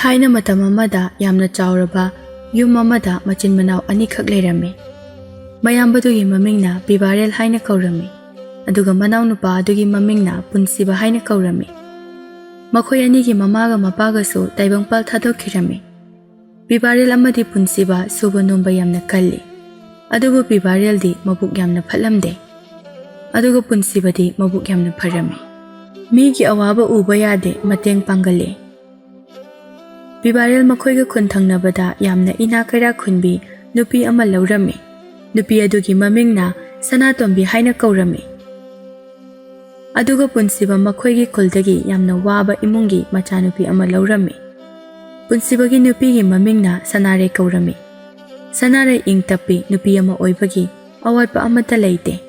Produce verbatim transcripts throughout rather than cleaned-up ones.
ꯊꯥꯏꯅ ꯃꯇꯝ ꯑꯃꯗ ꯌꯥꯝꯅ ꯆꯥꯎꯔꯕ ꯌꯨꯝ ꯑꯃꯗ ꯃꯆꯤꯟ ꯃꯅꯥꯎ ꯑꯅꯤꯈꯛ ꯂꯩꯔꯝꯃꯤ꯫ ꯃꯌꯥꯝꯕꯗꯨꯒꯤ ꯃꯃꯤꯡꯅ ꯄꯤꯕꯥꯔꯦꯜ ꯍꯥꯏꯅ ꯀꯧꯔꯝꯃꯤ, ꯑꯗꯨꯒ ꯃꯅꯥꯎꯅꯨꯄꯥ ꯑꯗꯨꯒꯤ ꯃꯃꯤꯡꯅ ꯄꯨꯟꯁꯤꯕ ꯍꯥꯏꯅ ꯀꯧꯔꯝꯃꯤ꯫ ꯃꯈꯣꯏ ꯑꯅꯤꯒꯤ ꯃꯃꯥꯒ ꯃꯄꯥꯒꯁꯨ ꯇꯥꯏꯕꯪꯄꯥꯜ ꯊꯥꯗꯣꯛꯈꯤꯔꯝꯃꯤ꯫ ꯄꯤꯕꯥꯔꯦꯜ ꯑꯃꯗꯤ ꯄꯨꯟꯁꯤꯕ ꯁꯨꯕ ꯅꯣꯝꯕ ꯌꯥꯝꯅ ꯀꯜꯂꯤ, ꯑꯗꯨꯕꯨ ꯄꯤꯕꯥꯔꯦꯜꯗꯤ ꯃꯕꯨꯛ ꯌꯥꯝꯅ ꯐꯠꯂꯝꯗꯦ, ꯑꯗꯨꯒ ꯄꯨꯟꯁꯤꯕꯗꯤ ꯃꯕꯨꯛ ꯌꯥꯝꯅ ꯐꯔꯝꯃꯤ꯫ ꯃꯤꯒꯤ ꯑꯋꯥꯕ ꯎꯕ ꯌꯥꯗꯦ, ꯃꯇꯦꯡ ꯄꯥꯡꯒꯜꯂꯤ꯫ ꯄꯤꯕꯥꯔꯦꯜ ꯃꯈꯣꯏꯒ ꯈꯨꯟ ꯊꯪꯅꯕꯗ ꯌꯥꯝꯅ ꯏꯅꯥꯛ ꯀꯩꯔꯥꯛ ꯈꯨꯟꯕꯤ ꯅꯨꯄꯤ ꯑꯃ ꯂꯧꯔꯝꯃꯤ꯫ ꯅꯨꯄꯤ ꯑꯗꯨꯒꯤ ꯃꯃꯤꯡꯅ ꯁꯅꯥꯇꯣꯝꯕꯤ ꯍꯥꯏꯅ ꯀꯧꯔꯝꯃꯤ꯫ ꯑꯗꯨꯒ ꯄꯨꯟꯁꯤꯕ ꯃꯈꯣꯏꯒꯤ ꯈꯨꯜꯗꯒꯤ ꯌꯥꯝꯅ ꯋꯥꯕ ꯏꯃꯨꯡꯒꯤ ꯃꯆꯥꯅꯨꯄꯤ ꯑꯃ ꯂꯧꯔꯝꯃꯤ꯫ ꯄꯨꯟꯁꯤꯕꯒꯤ ꯅꯨꯄꯤꯒꯤ ꯃꯃꯤꯡꯅ ꯁꯅꯥꯔꯩ ꯀꯧꯔꯝꯃꯤ꯫ ꯁꯅꯥꯔꯩ ꯏꯪ ꯇꯞꯄꯤ ꯅꯨꯄꯤ ꯑꯃ ꯑꯣꯏꯕꯒꯤ ꯑꯋꯥꯠꯄ ꯑꯃꯠꯇ ꯂꯩꯇꯦ꯫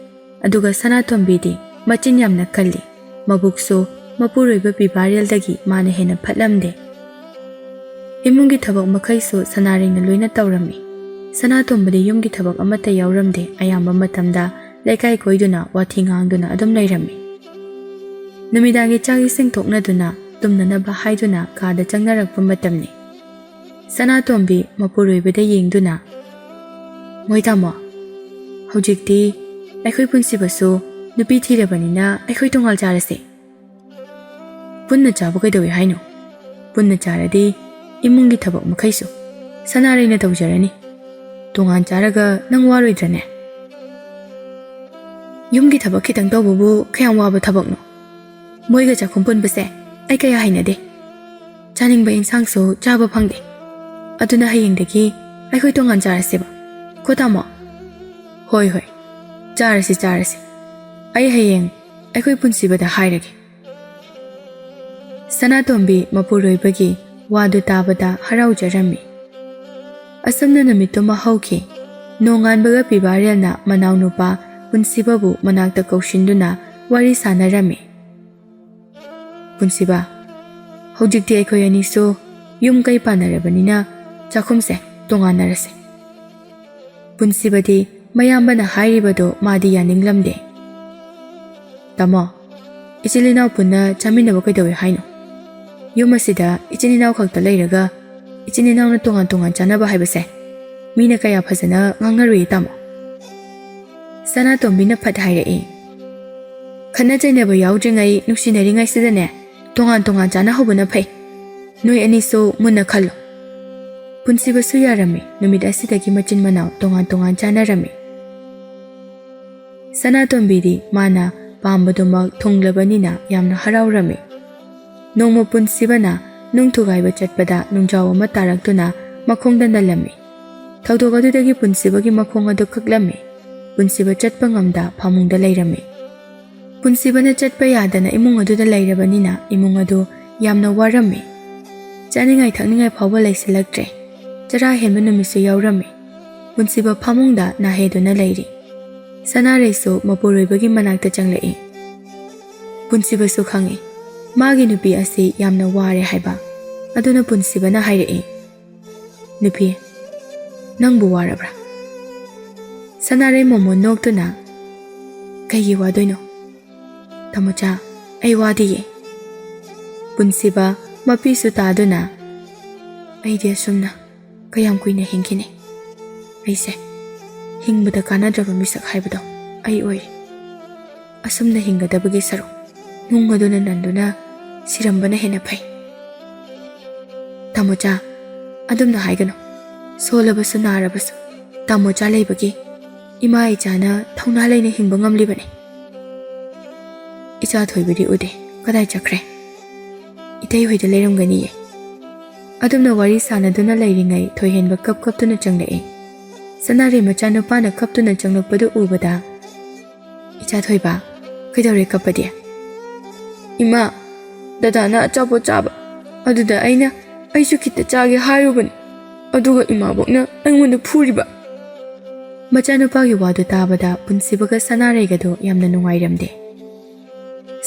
ꯑꯗꯨꯒ ꯁꯅꯥꯇꯣꯝꯕꯤꯗꯤ ꯃꯆꯤꯟ ꯌꯥꯝꯅ ꯀꯜꯂꯤ꯫ ꯃꯕꯨꯛꯁꯨ ꯃꯄꯨꯔꯣꯏꯕ ꯄꯤꯕꯥꯔꯦꯜꯗꯒꯤ ꯃꯥꯅ ꯍꯦꯟꯅ ꯐꯠꯂꯝꯗꯦ꯫ ꯏꯃꯨꯡꯒꯤ ꯊꯕꯛ ꯃꯈꯩꯁꯨ ꯁꯅꯥꯔꯩꯅ ꯂꯣꯏꯅ ꯇꯧꯔꯝꯃꯤ꯫ ꯁꯅꯥꯇꯣꯝꯕꯗꯤ ꯌꯨꯝꯒꯤ ꯊꯕꯛ ꯑꯃꯠꯇ ꯌꯥꯎꯔꯝꯗꯦ꯫ ꯑꯌꯥꯝꯕ ꯃꯇꯝꯗ ꯂꯩꯀꯥꯏ ꯀꯣꯏꯗꯨꯅ ꯋꯥꯊꯤ ꯉꯥꯡꯗꯨꯅ ꯑꯗꯨꯝ ꯂꯩꯔꯝꯃꯤ꯫ ꯅꯨꯃꯤꯗꯥꯡꯒꯤ ꯆꯥꯛ ꯏꯁꯤꯡ ꯊꯣꯛꯅꯗꯨꯅ ꯇꯨꯝꯅꯅꯕ ꯍꯥꯏꯗꯨꯅ ꯀꯥꯗ ꯆꯪꯅꯔꯛꯄ ꯃꯇꯝꯅꯤ꯫ ꯁꯅꯥꯇꯣꯝꯕꯤ ꯃꯄꯨꯔꯣꯏꯕꯗ ꯌꯦꯡꯗꯨꯅ, "ꯃꯣꯏ ꯇꯥꯃꯣ, ꯍꯧꯖꯤꯛꯇꯤ ꯑꯩꯈꯣꯏ ꯄꯨꯟꯁꯤꯕꯁꯨ ꯅꯨꯄꯤ ꯊꯤꯔꯕꯅꯤꯅ ꯑꯩꯈꯣꯏ ꯇꯣꯉꯥꯟ ꯆꯥꯔꯁꯦ꯫ ꯄꯨꯟꯅ ꯆꯥꯕ ꯀꯩꯗꯧꯏ ꯍꯥꯏꯅꯣ? ꯄꯨꯟꯅ ꯆꯥꯔꯗꯤ ꯏꯃꯨꯡꯒꯤ ꯊꯕꯛ ꯃꯈꯩꯁꯨ ꯁꯅꯥꯔꯩꯅ ꯇꯧꯖꯔꯅꯤ꯫ ꯇꯣꯉꯥꯟ ꯆꯥꯔꯒ ꯅꯪ ꯋꯥꯔꯣꯏꯗ꯭ꯔꯅꯦ? ꯌꯨꯝꯒꯤ ꯊꯕꯛ ꯈꯤꯇꯪ ꯇꯧꯕꯕꯨ ꯀꯌꯥꯝ ꯋꯥꯕ ꯊꯕꯛꯅꯣ? ꯃꯣꯏꯒ ꯆꯥꯛꯈꯨꯝ ꯄꯨꯟꯕꯁꯦ ꯑꯩ ꯀꯌꯥ ꯍꯩꯅꯗꯦ꯫ ꯆꯥꯅꯤꯡꯕ ꯏꯟꯁꯥꯡꯁꯨ ꯆꯥꯕ ꯐꯪꯗꯦ꯫ ꯑꯗꯨꯅ ꯍꯌꯦꯡꯗꯒꯤ ꯑꯩꯈꯣꯏ ꯇꯣꯉꯥꯟ ꯆꯥꯔꯁꯦꯕ꯫ ꯀꯣ ꯇꯥꯃꯣ?" "ꯍꯣꯏ, ꯍꯣꯏ, ꯆꯥꯔꯁꯤ, ꯆꯥꯔꯁꯤ꯫ ꯑꯩ ꯍꯌꯦꯡ ꯑꯩꯈꯣꯏ ꯄꯨꯟꯁꯤꯕꯗ ꯍꯥꯏꯔꯒꯦ꯫" ꯁꯅꯥꯇꯣꯝꯕꯤ ꯃꯄꯨꯔꯣꯏꯕꯒꯤ ꯋꯥꯗꯨ ꯇꯥꯕꯗ ꯍꯔꯥꯎꯖꯔꯝꯃꯤ꯫ ꯑꯁꯨꯝꯅ ꯅꯨꯃꯤꯠꯇꯨꯃ ꯍꯧꯈꯤ꯫ ꯅꯣꯡꯉꯥꯟꯕꯒ ꯄꯤꯕꯥꯔꯦꯜꯅ ꯃꯅꯥꯎꯅꯨꯄꯥ ꯄꯨꯟꯁꯤꯕꯕꯨ ꯃꯅꯥꯛꯇ ꯀꯧꯁꯤꯟꯗꯨꯅ ꯋꯥꯔꯤ ꯁꯥꯟꯅꯔꯝꯃꯤ꯫ "ꯄꯨꯟꯁꯤꯕ, ꯍꯧꯖꯤꯛꯇꯤ ꯑꯩꯈꯣꯏ ꯑꯅꯤꯁꯨ ꯌꯨꯝ ꯀꯩ ꯄꯥꯟꯅꯔꯕꯅꯤꯅ ꯆꯥꯛꯈꯨꯝꯁꯦ ꯇꯣꯉꯥꯟꯅꯔꯁꯦ꯫" ꯄꯨꯟꯁꯤꯕꯗꯤ ꯃꯌꯥꯝꯕꯅ ꯍꯥꯏꯔꯤꯕꯗꯣ ꯃꯥꯗꯤ ꯌꯥꯅꯤꯡꯂꯝꯗꯦ꯫ "ꯇꯥꯃꯣ, ꯏꯆꯤꯜ ꯏꯅꯥꯎ ꯄꯨꯟꯅ ꯆꯥꯃꯤꯟꯅꯕ ꯀꯩꯗꯧꯋꯦ ꯍꯥꯏꯅꯣ? ꯌꯨꯝ ꯑꯁꯤꯗ ꯏꯆꯤꯟ ꯏꯅꯥꯎ ꯈꯛꯇ ꯂꯩꯔꯒ ꯏꯆꯤꯟ ꯏꯅꯥꯎꯅ ꯇꯣꯉꯥꯟ ꯇꯣꯉꯥꯟ ꯆꯥꯅꯕ ꯍꯥꯏꯕꯁꯦ ꯃꯤꯅ ꯀꯌꯥ ꯐꯖꯅ ꯉꯥꯡꯅꯔꯨꯏ ꯇꯥꯃꯣ꯫ ꯁꯅꯥꯇꯣꯝꯕꯤꯅ ꯐꯠ ꯍꯥꯏꯔꯛꯏ, "ꯈꯠꯅ ꯆꯩꯅꯕ ꯌꯥꯎꯗ꯭ꯔꯤꯉꯩ ꯅꯨꯡꯁꯤꯅꯔꯤꯉꯩꯁꯤꯗꯅꯦ ꯇꯣꯉꯥꯟ ꯇꯣꯉꯥꯟ ꯆꯥꯅꯍꯧꯕꯅ ꯐꯩ꯫ ꯅꯣꯏ ꯑꯅꯤꯁꯨ ꯃꯨꯟꯅ ꯈꯜꯂꯣ꯫" ꯄꯨꯟꯁꯤꯕꯁꯨ ꯌꯥꯔꯝꯃꯤ꯫ ꯅꯨꯃꯤꯠ ꯑꯁꯤꯗꯒꯤ ꯃꯆꯤꯟ ꯃꯅꯥꯎ ꯇꯣꯉꯥꯟ ꯇꯣꯉꯥꯟ ꯆꯥꯅꯔꯝꯃꯤ꯫ ꯁꯅꯥꯇꯣꯝꯕꯤꯗꯤ ꯃꯥꯅ ꯄꯥꯝꯕꯗꯨꯃꯛ ꯊꯨꯡꯂꯕꯅꯤꯅ ꯌꯥꯝꯅ ꯍꯔꯥꯎꯔꯝꯃꯤ꯫ ꯅꯣꯡꯃ ꯄꯨꯟꯁꯤꯕꯅ ꯅꯨꯡ ꯊꯨꯒꯥꯏꯕ ꯆꯠꯄꯗ ꯅꯨꯡꯖꯥꯎ ꯑꯃ ꯇꯥꯔꯛꯇꯨꯅ ꯃꯈꯣꯡꯗ ꯅꯜꯂꯝꯃꯤ꯫ ꯊꯧꯗꯣꯛ ꯑꯗꯨꯗꯒꯤ ꯄꯨꯟꯁꯤꯕꯒꯤ ꯃꯈꯣꯡ ꯑꯗꯨ ꯀꯛꯂꯝꯃꯤ꯫ ꯄꯨꯟꯁꯤꯕ ꯆꯠꯄ ꯉꯝꯗ ꯐꯃꯨꯡꯗ ꯂꯩꯔꯝꯃꯤ꯫ ꯄꯨꯟꯁꯤꯕꯅ ꯆꯠꯄ ꯌꯥꯗꯅ ꯏꯃꯨꯡ ꯑꯗꯨꯗ ꯂꯩꯔꯕꯅꯤꯅ ꯏꯃꯨꯡ ꯑꯗꯨ ꯌꯥꯝꯅ ꯋꯥꯔꯝꯃꯤ꯫ ꯆꯥꯅꯤꯡꯉꯥꯏ ꯊꯛꯅꯤꯡꯉꯥꯏ ꯐꯥꯎꯕ ꯂꯩꯁꯤꯜꯂꯛꯇ꯭ꯔꯦ꯫ ꯆꯔꯥ ꯍꯦꯟꯕ ꯅꯨꯃꯤꯠꯁꯨ ꯌꯥꯎꯔꯝꯃꯤ꯫ ꯄꯨꯟꯁꯤꯕ ꯐꯃꯨꯡꯗ ꯅꯥꯍꯦꯗꯨꯅ ꯂꯩꯔꯤ꯫ ꯁꯅꯥꯔꯩꯁꯨ ꯃꯄꯨꯔꯣꯏꯕꯒꯤ ꯃꯅꯥꯛꯇ ꯆꯪꯂꯛꯏ꯫ ꯄꯨꯟꯁꯤꯕꯁꯨ ꯈꯪꯏ, ꯃꯥꯒꯤ ꯅꯨꯄꯤ ꯑꯁꯤ ꯌꯥꯝꯅ ꯋꯥꯔꯦ ꯍꯥꯏꯕ꯫ ꯑꯗꯨꯅ ꯄꯨꯟꯁꯤꯕꯅ ꯍꯥꯏꯔꯛꯏ, "ꯅꯨꯄꯤ, ꯅꯪꯕꯨ ꯋꯥꯔꯕ꯭ꯔꯥ?" ꯁꯅꯥꯔꯩ ꯃꯣꯃꯣꯟ ꯅꯣꯛꯇꯨꯅ, "ꯀꯩꯒꯤ ꯋꯥꯗꯣꯏꯅꯣ? ꯇꯥꯃꯣꯆꯥ, ꯑꯩ ꯋꯥꯗꯤꯌꯦ꯫" ꯄꯨꯟꯁꯤꯕ ꯃꯄꯤꯁꯨ ꯇꯥꯗꯨꯅ, "ꯑꯩꯗꯤ ꯑꯁꯨꯝꯅ ꯀꯌꯥꯝ ꯀꯨꯏꯅ ꯍꯤꯡꯈꯤꯅꯤ? ꯑꯩꯁꯦ ꯍꯤꯡꯕꯗ ꯀꯥꯟꯅꯗ꯭ꯔꯕ ꯃꯤꯁꯛ ꯍꯥꯏꯕꯗꯣ ꯑꯩ ꯑꯣꯏꯔꯦ꯫ ꯑꯁꯨꯝꯅ ꯍꯤꯡꯒꯗꯕꯒꯤ ꯁꯔꯨꯛ ꯅꯨꯡ ꯑꯗꯨꯅ ꯅꯟꯗꯨꯅ ꯁꯤꯔꯝꯕꯅ ꯍꯦꯟꯅ ꯐꯩ꯫" "ꯇꯥꯃꯣꯆꯥ, ꯑꯗꯨꯝꯅ ꯍꯥꯏꯒꯅꯨ꯫ ꯁꯣꯜꯂꯕꯁꯨ ꯅꯥꯔꯕꯁꯨ ꯇꯥꯃꯣꯆꯥ ꯂꯩꯕꯒꯤ ꯏꯃꯥ ꯏꯆꯥꯅ ꯊꯧꯅꯥ ꯂꯩꯅ ꯍꯤꯡꯕ ꯉꯝꯂꯤꯕꯅꯤ꯫" "ꯏꯆꯥ ꯊꯣꯏꯕꯗꯤ ꯎꯗꯦ꯫ ꯀꯗꯥꯏ ꯆꯠꯈ꯭ꯔꯦ? ꯏꯇꯩ ꯍꯣꯏꯗ ꯂꯩꯔꯝꯒꯅꯤꯌꯦ꯫" ꯑꯗꯨꯝꯅ ꯋꯥꯔꯤ ꯁꯥꯟꯅꯗꯨꯅ ꯂꯩꯔꯤꯉꯩ ꯊꯣꯏꯍꯦꯟꯕ ꯀꯞ ꯀꯞꯇꯨꯅ ꯆꯪꯂꯛꯏ꯫ ꯁꯅꯥꯔꯩ ꯃꯆꯥꯅꯨꯄꯥꯅ ꯀꯞꯇꯨꯅ ꯆꯪꯂꯛꯄꯗꯨ ꯎꯕꯗ, "ꯏꯆꯥ ꯊꯣꯏꯕ, ꯀꯩꯗꯧꯔꯦ ꯀꯞꯄꯗꯤ?" "ꯏꯃꯥ, ꯗꯗꯥꯅ ꯑꯆꯥꯄꯣꯠ ꯆꯥꯕ, ꯑꯗꯨꯗ ꯑꯩꯅ ꯑꯩꯁꯨ ꯈꯤꯇ ꯆꯥꯒꯦ ꯍꯥꯏꯔꯨꯕꯅꯤ, ꯑꯗꯨꯒ ꯏꯃꯥꯕꯣꯛꯅ ꯑꯩꯉꯣꯟꯗ ꯐꯨꯔꯤꯕ꯫" ꯃꯆꯥꯅꯨꯄꯥꯒꯤ ꯋꯥꯗꯨ ꯇꯥꯕꯗ ꯄꯨꯟꯁꯤꯕꯒ ꯁꯅꯥꯔꯩꯒꯗꯨ ꯌꯥꯝꯅ ꯅꯨꯡꯉꯥꯏꯔꯝꯗꯦ꯫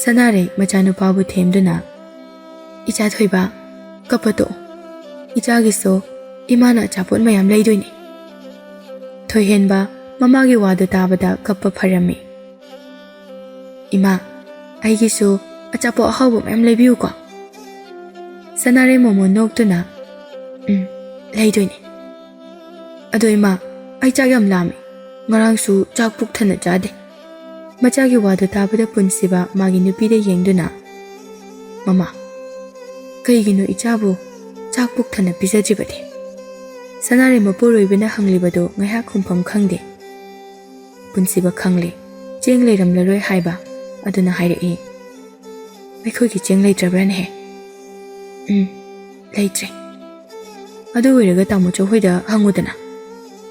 ꯁꯅꯥꯔꯩ ꯃꯆꯥꯅꯨꯄꯥꯕꯨ ꯊꯦꯝꯗꯨꯅ, "ꯏꯆꯥ ꯊꯣꯏꯕ, ꯀꯞꯄ ꯇꯣꯛꯑꯣ꯫ ꯏꯆꯥꯒꯤꯁꯨ ꯏꯃꯥꯅ ꯑꯆꯥꯄꯣꯠ ꯃꯌꯥꯝ ꯂꯩꯗꯣꯏꯅꯤ꯫" ꯊꯣꯏꯍꯦꯟꯕ ꯃꯃꯥꯒꯤ ꯋꯥꯗꯨ ꯇꯥꯕꯗ ꯀꯞꯄ ꯐꯔꯝꯃꯤ꯫ "ꯏꯃꯥ, ꯑꯩꯒꯤꯁꯨ ꯑꯆꯥꯄꯣꯠ ꯑꯍꯥꯎꯕ ꯃꯌꯥꯝ ꯂꯩꯕꯤꯌꯨꯀꯣ꯫" ꯁꯅꯥꯔꯩ ꯃꯣꯃꯣꯟ ꯅꯣꯛꯇꯨꯅ, "ꯎꯝ, ꯂꯩꯗꯣꯏꯅꯦ꯫ ꯑꯗꯣ ꯏꯃꯥ, ꯑꯩ ꯆꯥꯛ ꯌꯥꯝ ꯂꯥꯝꯃꯦ꯫ ꯉꯔꯥꯡꯁꯨ ꯆꯥꯛ ꯄꯨꯛ ꯊꯟꯅ ꯆꯥꯗꯦ꯫" ꯃꯆꯥꯒꯤ ꯋꯥꯗꯨ ꯇꯥꯕꯗ ꯄꯨꯟꯁꯤꯕ ꯃꯥꯒꯤ ꯅꯨꯄꯤꯗ ꯌꯦꯡꯗꯨꯅ, "ꯃꯃꯥ, ꯀꯩꯒꯤꯅꯣ ꯏꯆꯥꯕꯨ ꯆꯥꯛ ꯄꯨꯛ ꯊꯟꯅ ꯄꯤꯖꯗ꯭ꯔꯤꯕꯗꯤ?" ꯁꯅꯥꯔꯩ ꯃꯄꯨꯔꯣꯏꯕꯅ ꯍꯪꯂꯤꯕꯗꯨ ꯉꯥꯏꯍꯥꯛ ꯈꯨꯝꯐꯝ ꯈꯪꯗꯦ꯫ ꯄꯨꯟꯁꯤꯕ ꯈꯪꯂꯦ, ꯆꯦꯡ ꯂꯩꯔꯝꯂꯔꯣꯏ ꯍꯥꯏꯕ꯫ ꯑꯗꯨꯅ ꯍꯥꯏꯔꯛꯏ, "ꯑꯩꯈꯣꯏꯒꯤ ꯆꯦꯡ ꯂꯩꯇ꯭ꯔꯕ꯭ꯔꯥꯅꯦꯍꯦ?" "ꯎꯝ, ꯂꯩꯇ꯭ꯔꯦ꯫" "ꯑꯗꯨ ꯑꯣꯏꯔꯒ ꯇꯥꯃꯣ ꯆꯧ ꯍꯣꯏꯗ ꯍꯪꯉꯨꯗꯅ,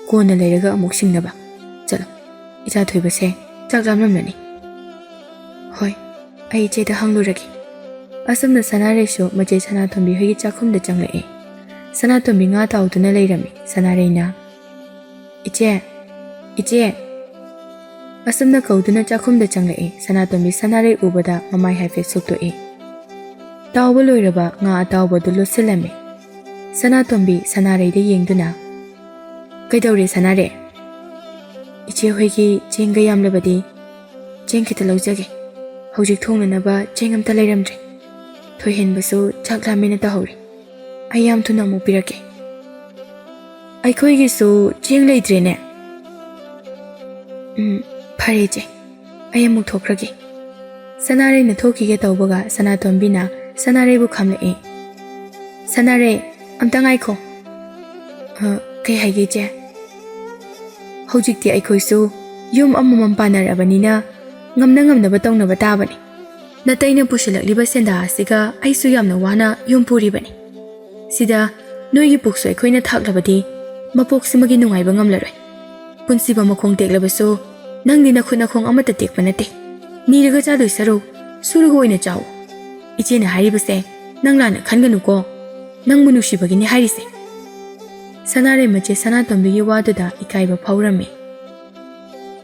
ꯀꯣꯟꯅ ꯂꯩꯔꯒ ꯑꯃꯨꯛ ꯁꯤꯡꯅꯕ꯫ ꯆꯠꯂꯣ, ꯏꯆꯥ ꯊꯣꯏꯕꯁꯦ ꯆꯥꯛ ꯂꯥꯝꯂꯝꯂꯅꯤ꯫" "ꯍꯣꯏ, ꯑꯩ ꯏꯆꯦꯗ ꯍꯪꯂꯨꯔꯒꯦ꯫" ꯑꯁꯨꯝꯅ ꯁꯅꯥꯔꯩꯁꯨ ꯃꯆꯦ ꯁꯅꯥꯇꯣꯝꯕꯤ ꯍꯣꯏꯒꯤ ꯆꯥꯛꯈꯨꯝꯗ ꯆꯪꯂꯛꯏ꯫ ꯁꯅꯥꯇꯣꯝꯕꯤ ꯉꯥ ꯇꯥꯎꯗꯨꯅ ꯂꯩꯔꯝꯃꯤ꯫ ꯁꯅꯥꯔꯩꯅ, "ꯏꯆꯦ, ꯏꯆꯦ!" ꯑꯁꯨꯝꯅ ꯀꯧꯗꯨꯅ ꯆꯥꯛꯈꯨꯝꯗ ꯆꯪꯂꯛꯏ꯫ ꯁꯅꯥꯇꯣꯝꯕꯤ ꯁꯅꯥꯔꯩ ꯎꯕꯗ ꯃꯃꯥꯏ ꯍꯥꯏꯐꯦꯠ ꯁꯨꯛꯇꯣꯛꯏ꯫ ꯇꯥꯎꯕ ꯂꯣꯏꯔꯕ ꯉꯥ ꯑꯇꯥꯎꯕꯗꯨ ꯂꯣꯠꯁꯤꯜꯂꯝꯃꯤ꯫ ꯁꯅꯥꯇꯣꯝꯕꯤ ꯁꯅꯥꯔꯩꯗ ꯌꯦꯡꯗꯨꯅ, "ꯀꯩꯗꯧꯔꯦ ꯁꯅꯥꯔꯩ?" "ꯏꯆꯦ ꯍꯣꯏꯒꯤ ꯆꯦꯡꯒ ꯌꯥꯝꯂꯕꯗꯤ ꯆꯦꯡ ꯈꯤꯇ ꯂꯧꯖꯒꯦ꯫ ꯍꯧꯖꯤꯛ ꯊꯣꯡꯅꯅꯕ ꯆꯦꯡ ꯑꯝꯇ ꯂꯩꯔꯝꯗ꯭ꯔꯦ꯫ ꯊꯣꯏꯍꯦꯟꯕꯁꯨ ꯆꯥꯛ ꯂꯥꯝꯃꯦꯅ ꯇꯧꯍꯧꯔꯤ꯫ ꯑꯩ ꯌꯥꯝ ꯊꯨꯅ ꯑꯃꯨꯛ ꯄꯤꯔꯛꯀꯦ꯫" "ꯑꯩꯈꯣꯏꯒꯤꯁꯨ ꯆꯦꯡ ꯂꯩꯇ꯭ꯔꯦꯅꯦ꯫" "ꯎꯝ, ꯐꯔꯦ ꯏꯆꯦ, ꯑꯩ ꯑꯃꯨꯛ ꯊꯣꯛꯈ꯭ꯔꯒꯦ꯫" ꯁꯅꯥꯔꯩꯅ ꯊꯣꯛꯈꯤꯒꯦ ꯇꯧꯕꯒ ꯁꯅꯥꯇꯣꯝꯕꯤꯅ ꯁꯅꯥꯔꯩꯕꯨ ꯈꯥꯝꯂꯛꯏ꯫ "ꯁꯅꯥꯔꯩ, ꯑꯝꯇ ꯉꯥꯏꯈꯣ꯫" "ꯑ, ꯀꯩ ꯍꯥꯏꯒꯦ ꯏꯆꯦ?" "ꯍꯧꯖꯤꯛꯇꯤ ꯑꯩꯈꯣꯏꯁꯨ ꯌꯨꯝ ꯑꯃꯃꯝ ꯄꯥꯟꯅꯔꯕꯅꯤꯅ ꯉꯝꯅ ꯉꯝꯅꯕ ꯇꯧꯅꯕ ꯇꯥꯕꯅꯤ꯫ ꯅꯇꯩꯅ ꯄꯨꯁꯤꯜꯂꯛꯂꯤꯕ ꯁꯦꯟꯗꯥ ꯑꯁꯤꯒ ꯑꯩꯁꯨ ꯌꯥꯝꯅ ꯋꯥꯅ ꯌꯨꯝ ꯄꯨꯔꯤꯕꯅꯤ꯫ ꯁꯤꯗ ꯅꯣꯏꯒꯤ ꯄꯨꯛꯁꯨ ꯑꯩꯈꯣꯏꯅ ꯊꯥꯛꯂꯕꯗꯤ ꯃꯄꯣꯛꯁꯤꯃꯒꯤ ꯅꯨꯡꯉꯥꯏꯕ ꯉꯝꯂꯔꯣꯏ꯫ ꯄꯨꯟꯁꯤꯕ ꯃꯈꯣꯡ ꯇꯦꯛꯂꯕꯁꯨ ꯅꯪꯗꯤ ꯅꯈꯨꯠ ꯅꯈꯣꯡ ꯑꯃꯠꯇ ꯇꯦꯛꯄ ꯅꯠꯇꯦ꯫ ꯅꯤꯔꯒ ꯆꯥꯗꯣꯏ ꯁꯔꯨꯛ ꯁꯨꯔꯒ ꯑꯣꯏꯅ ꯆꯥꯎ꯫ ꯏꯆꯦꯅ ꯍꯥꯏꯔꯤꯕꯁꯦ ꯅꯪ ꯂꯥꯟꯅ ꯈꯟꯒꯅꯨꯀꯣ꯫ ꯅꯪꯕꯨ ꯅꯨꯡꯁꯤꯕꯒꯤꯅꯤ ꯍꯥꯏꯔꯤꯁꯦ꯫" ꯁꯅꯥꯔꯩ ꯃꯆꯦ ꯁꯅꯥꯇꯣꯝꯕꯤꯒꯤ ꯋꯥꯗꯨꯗ ꯏꯀꯥꯏꯕ ꯐꯥꯎꯔꯝꯃꯤ꯫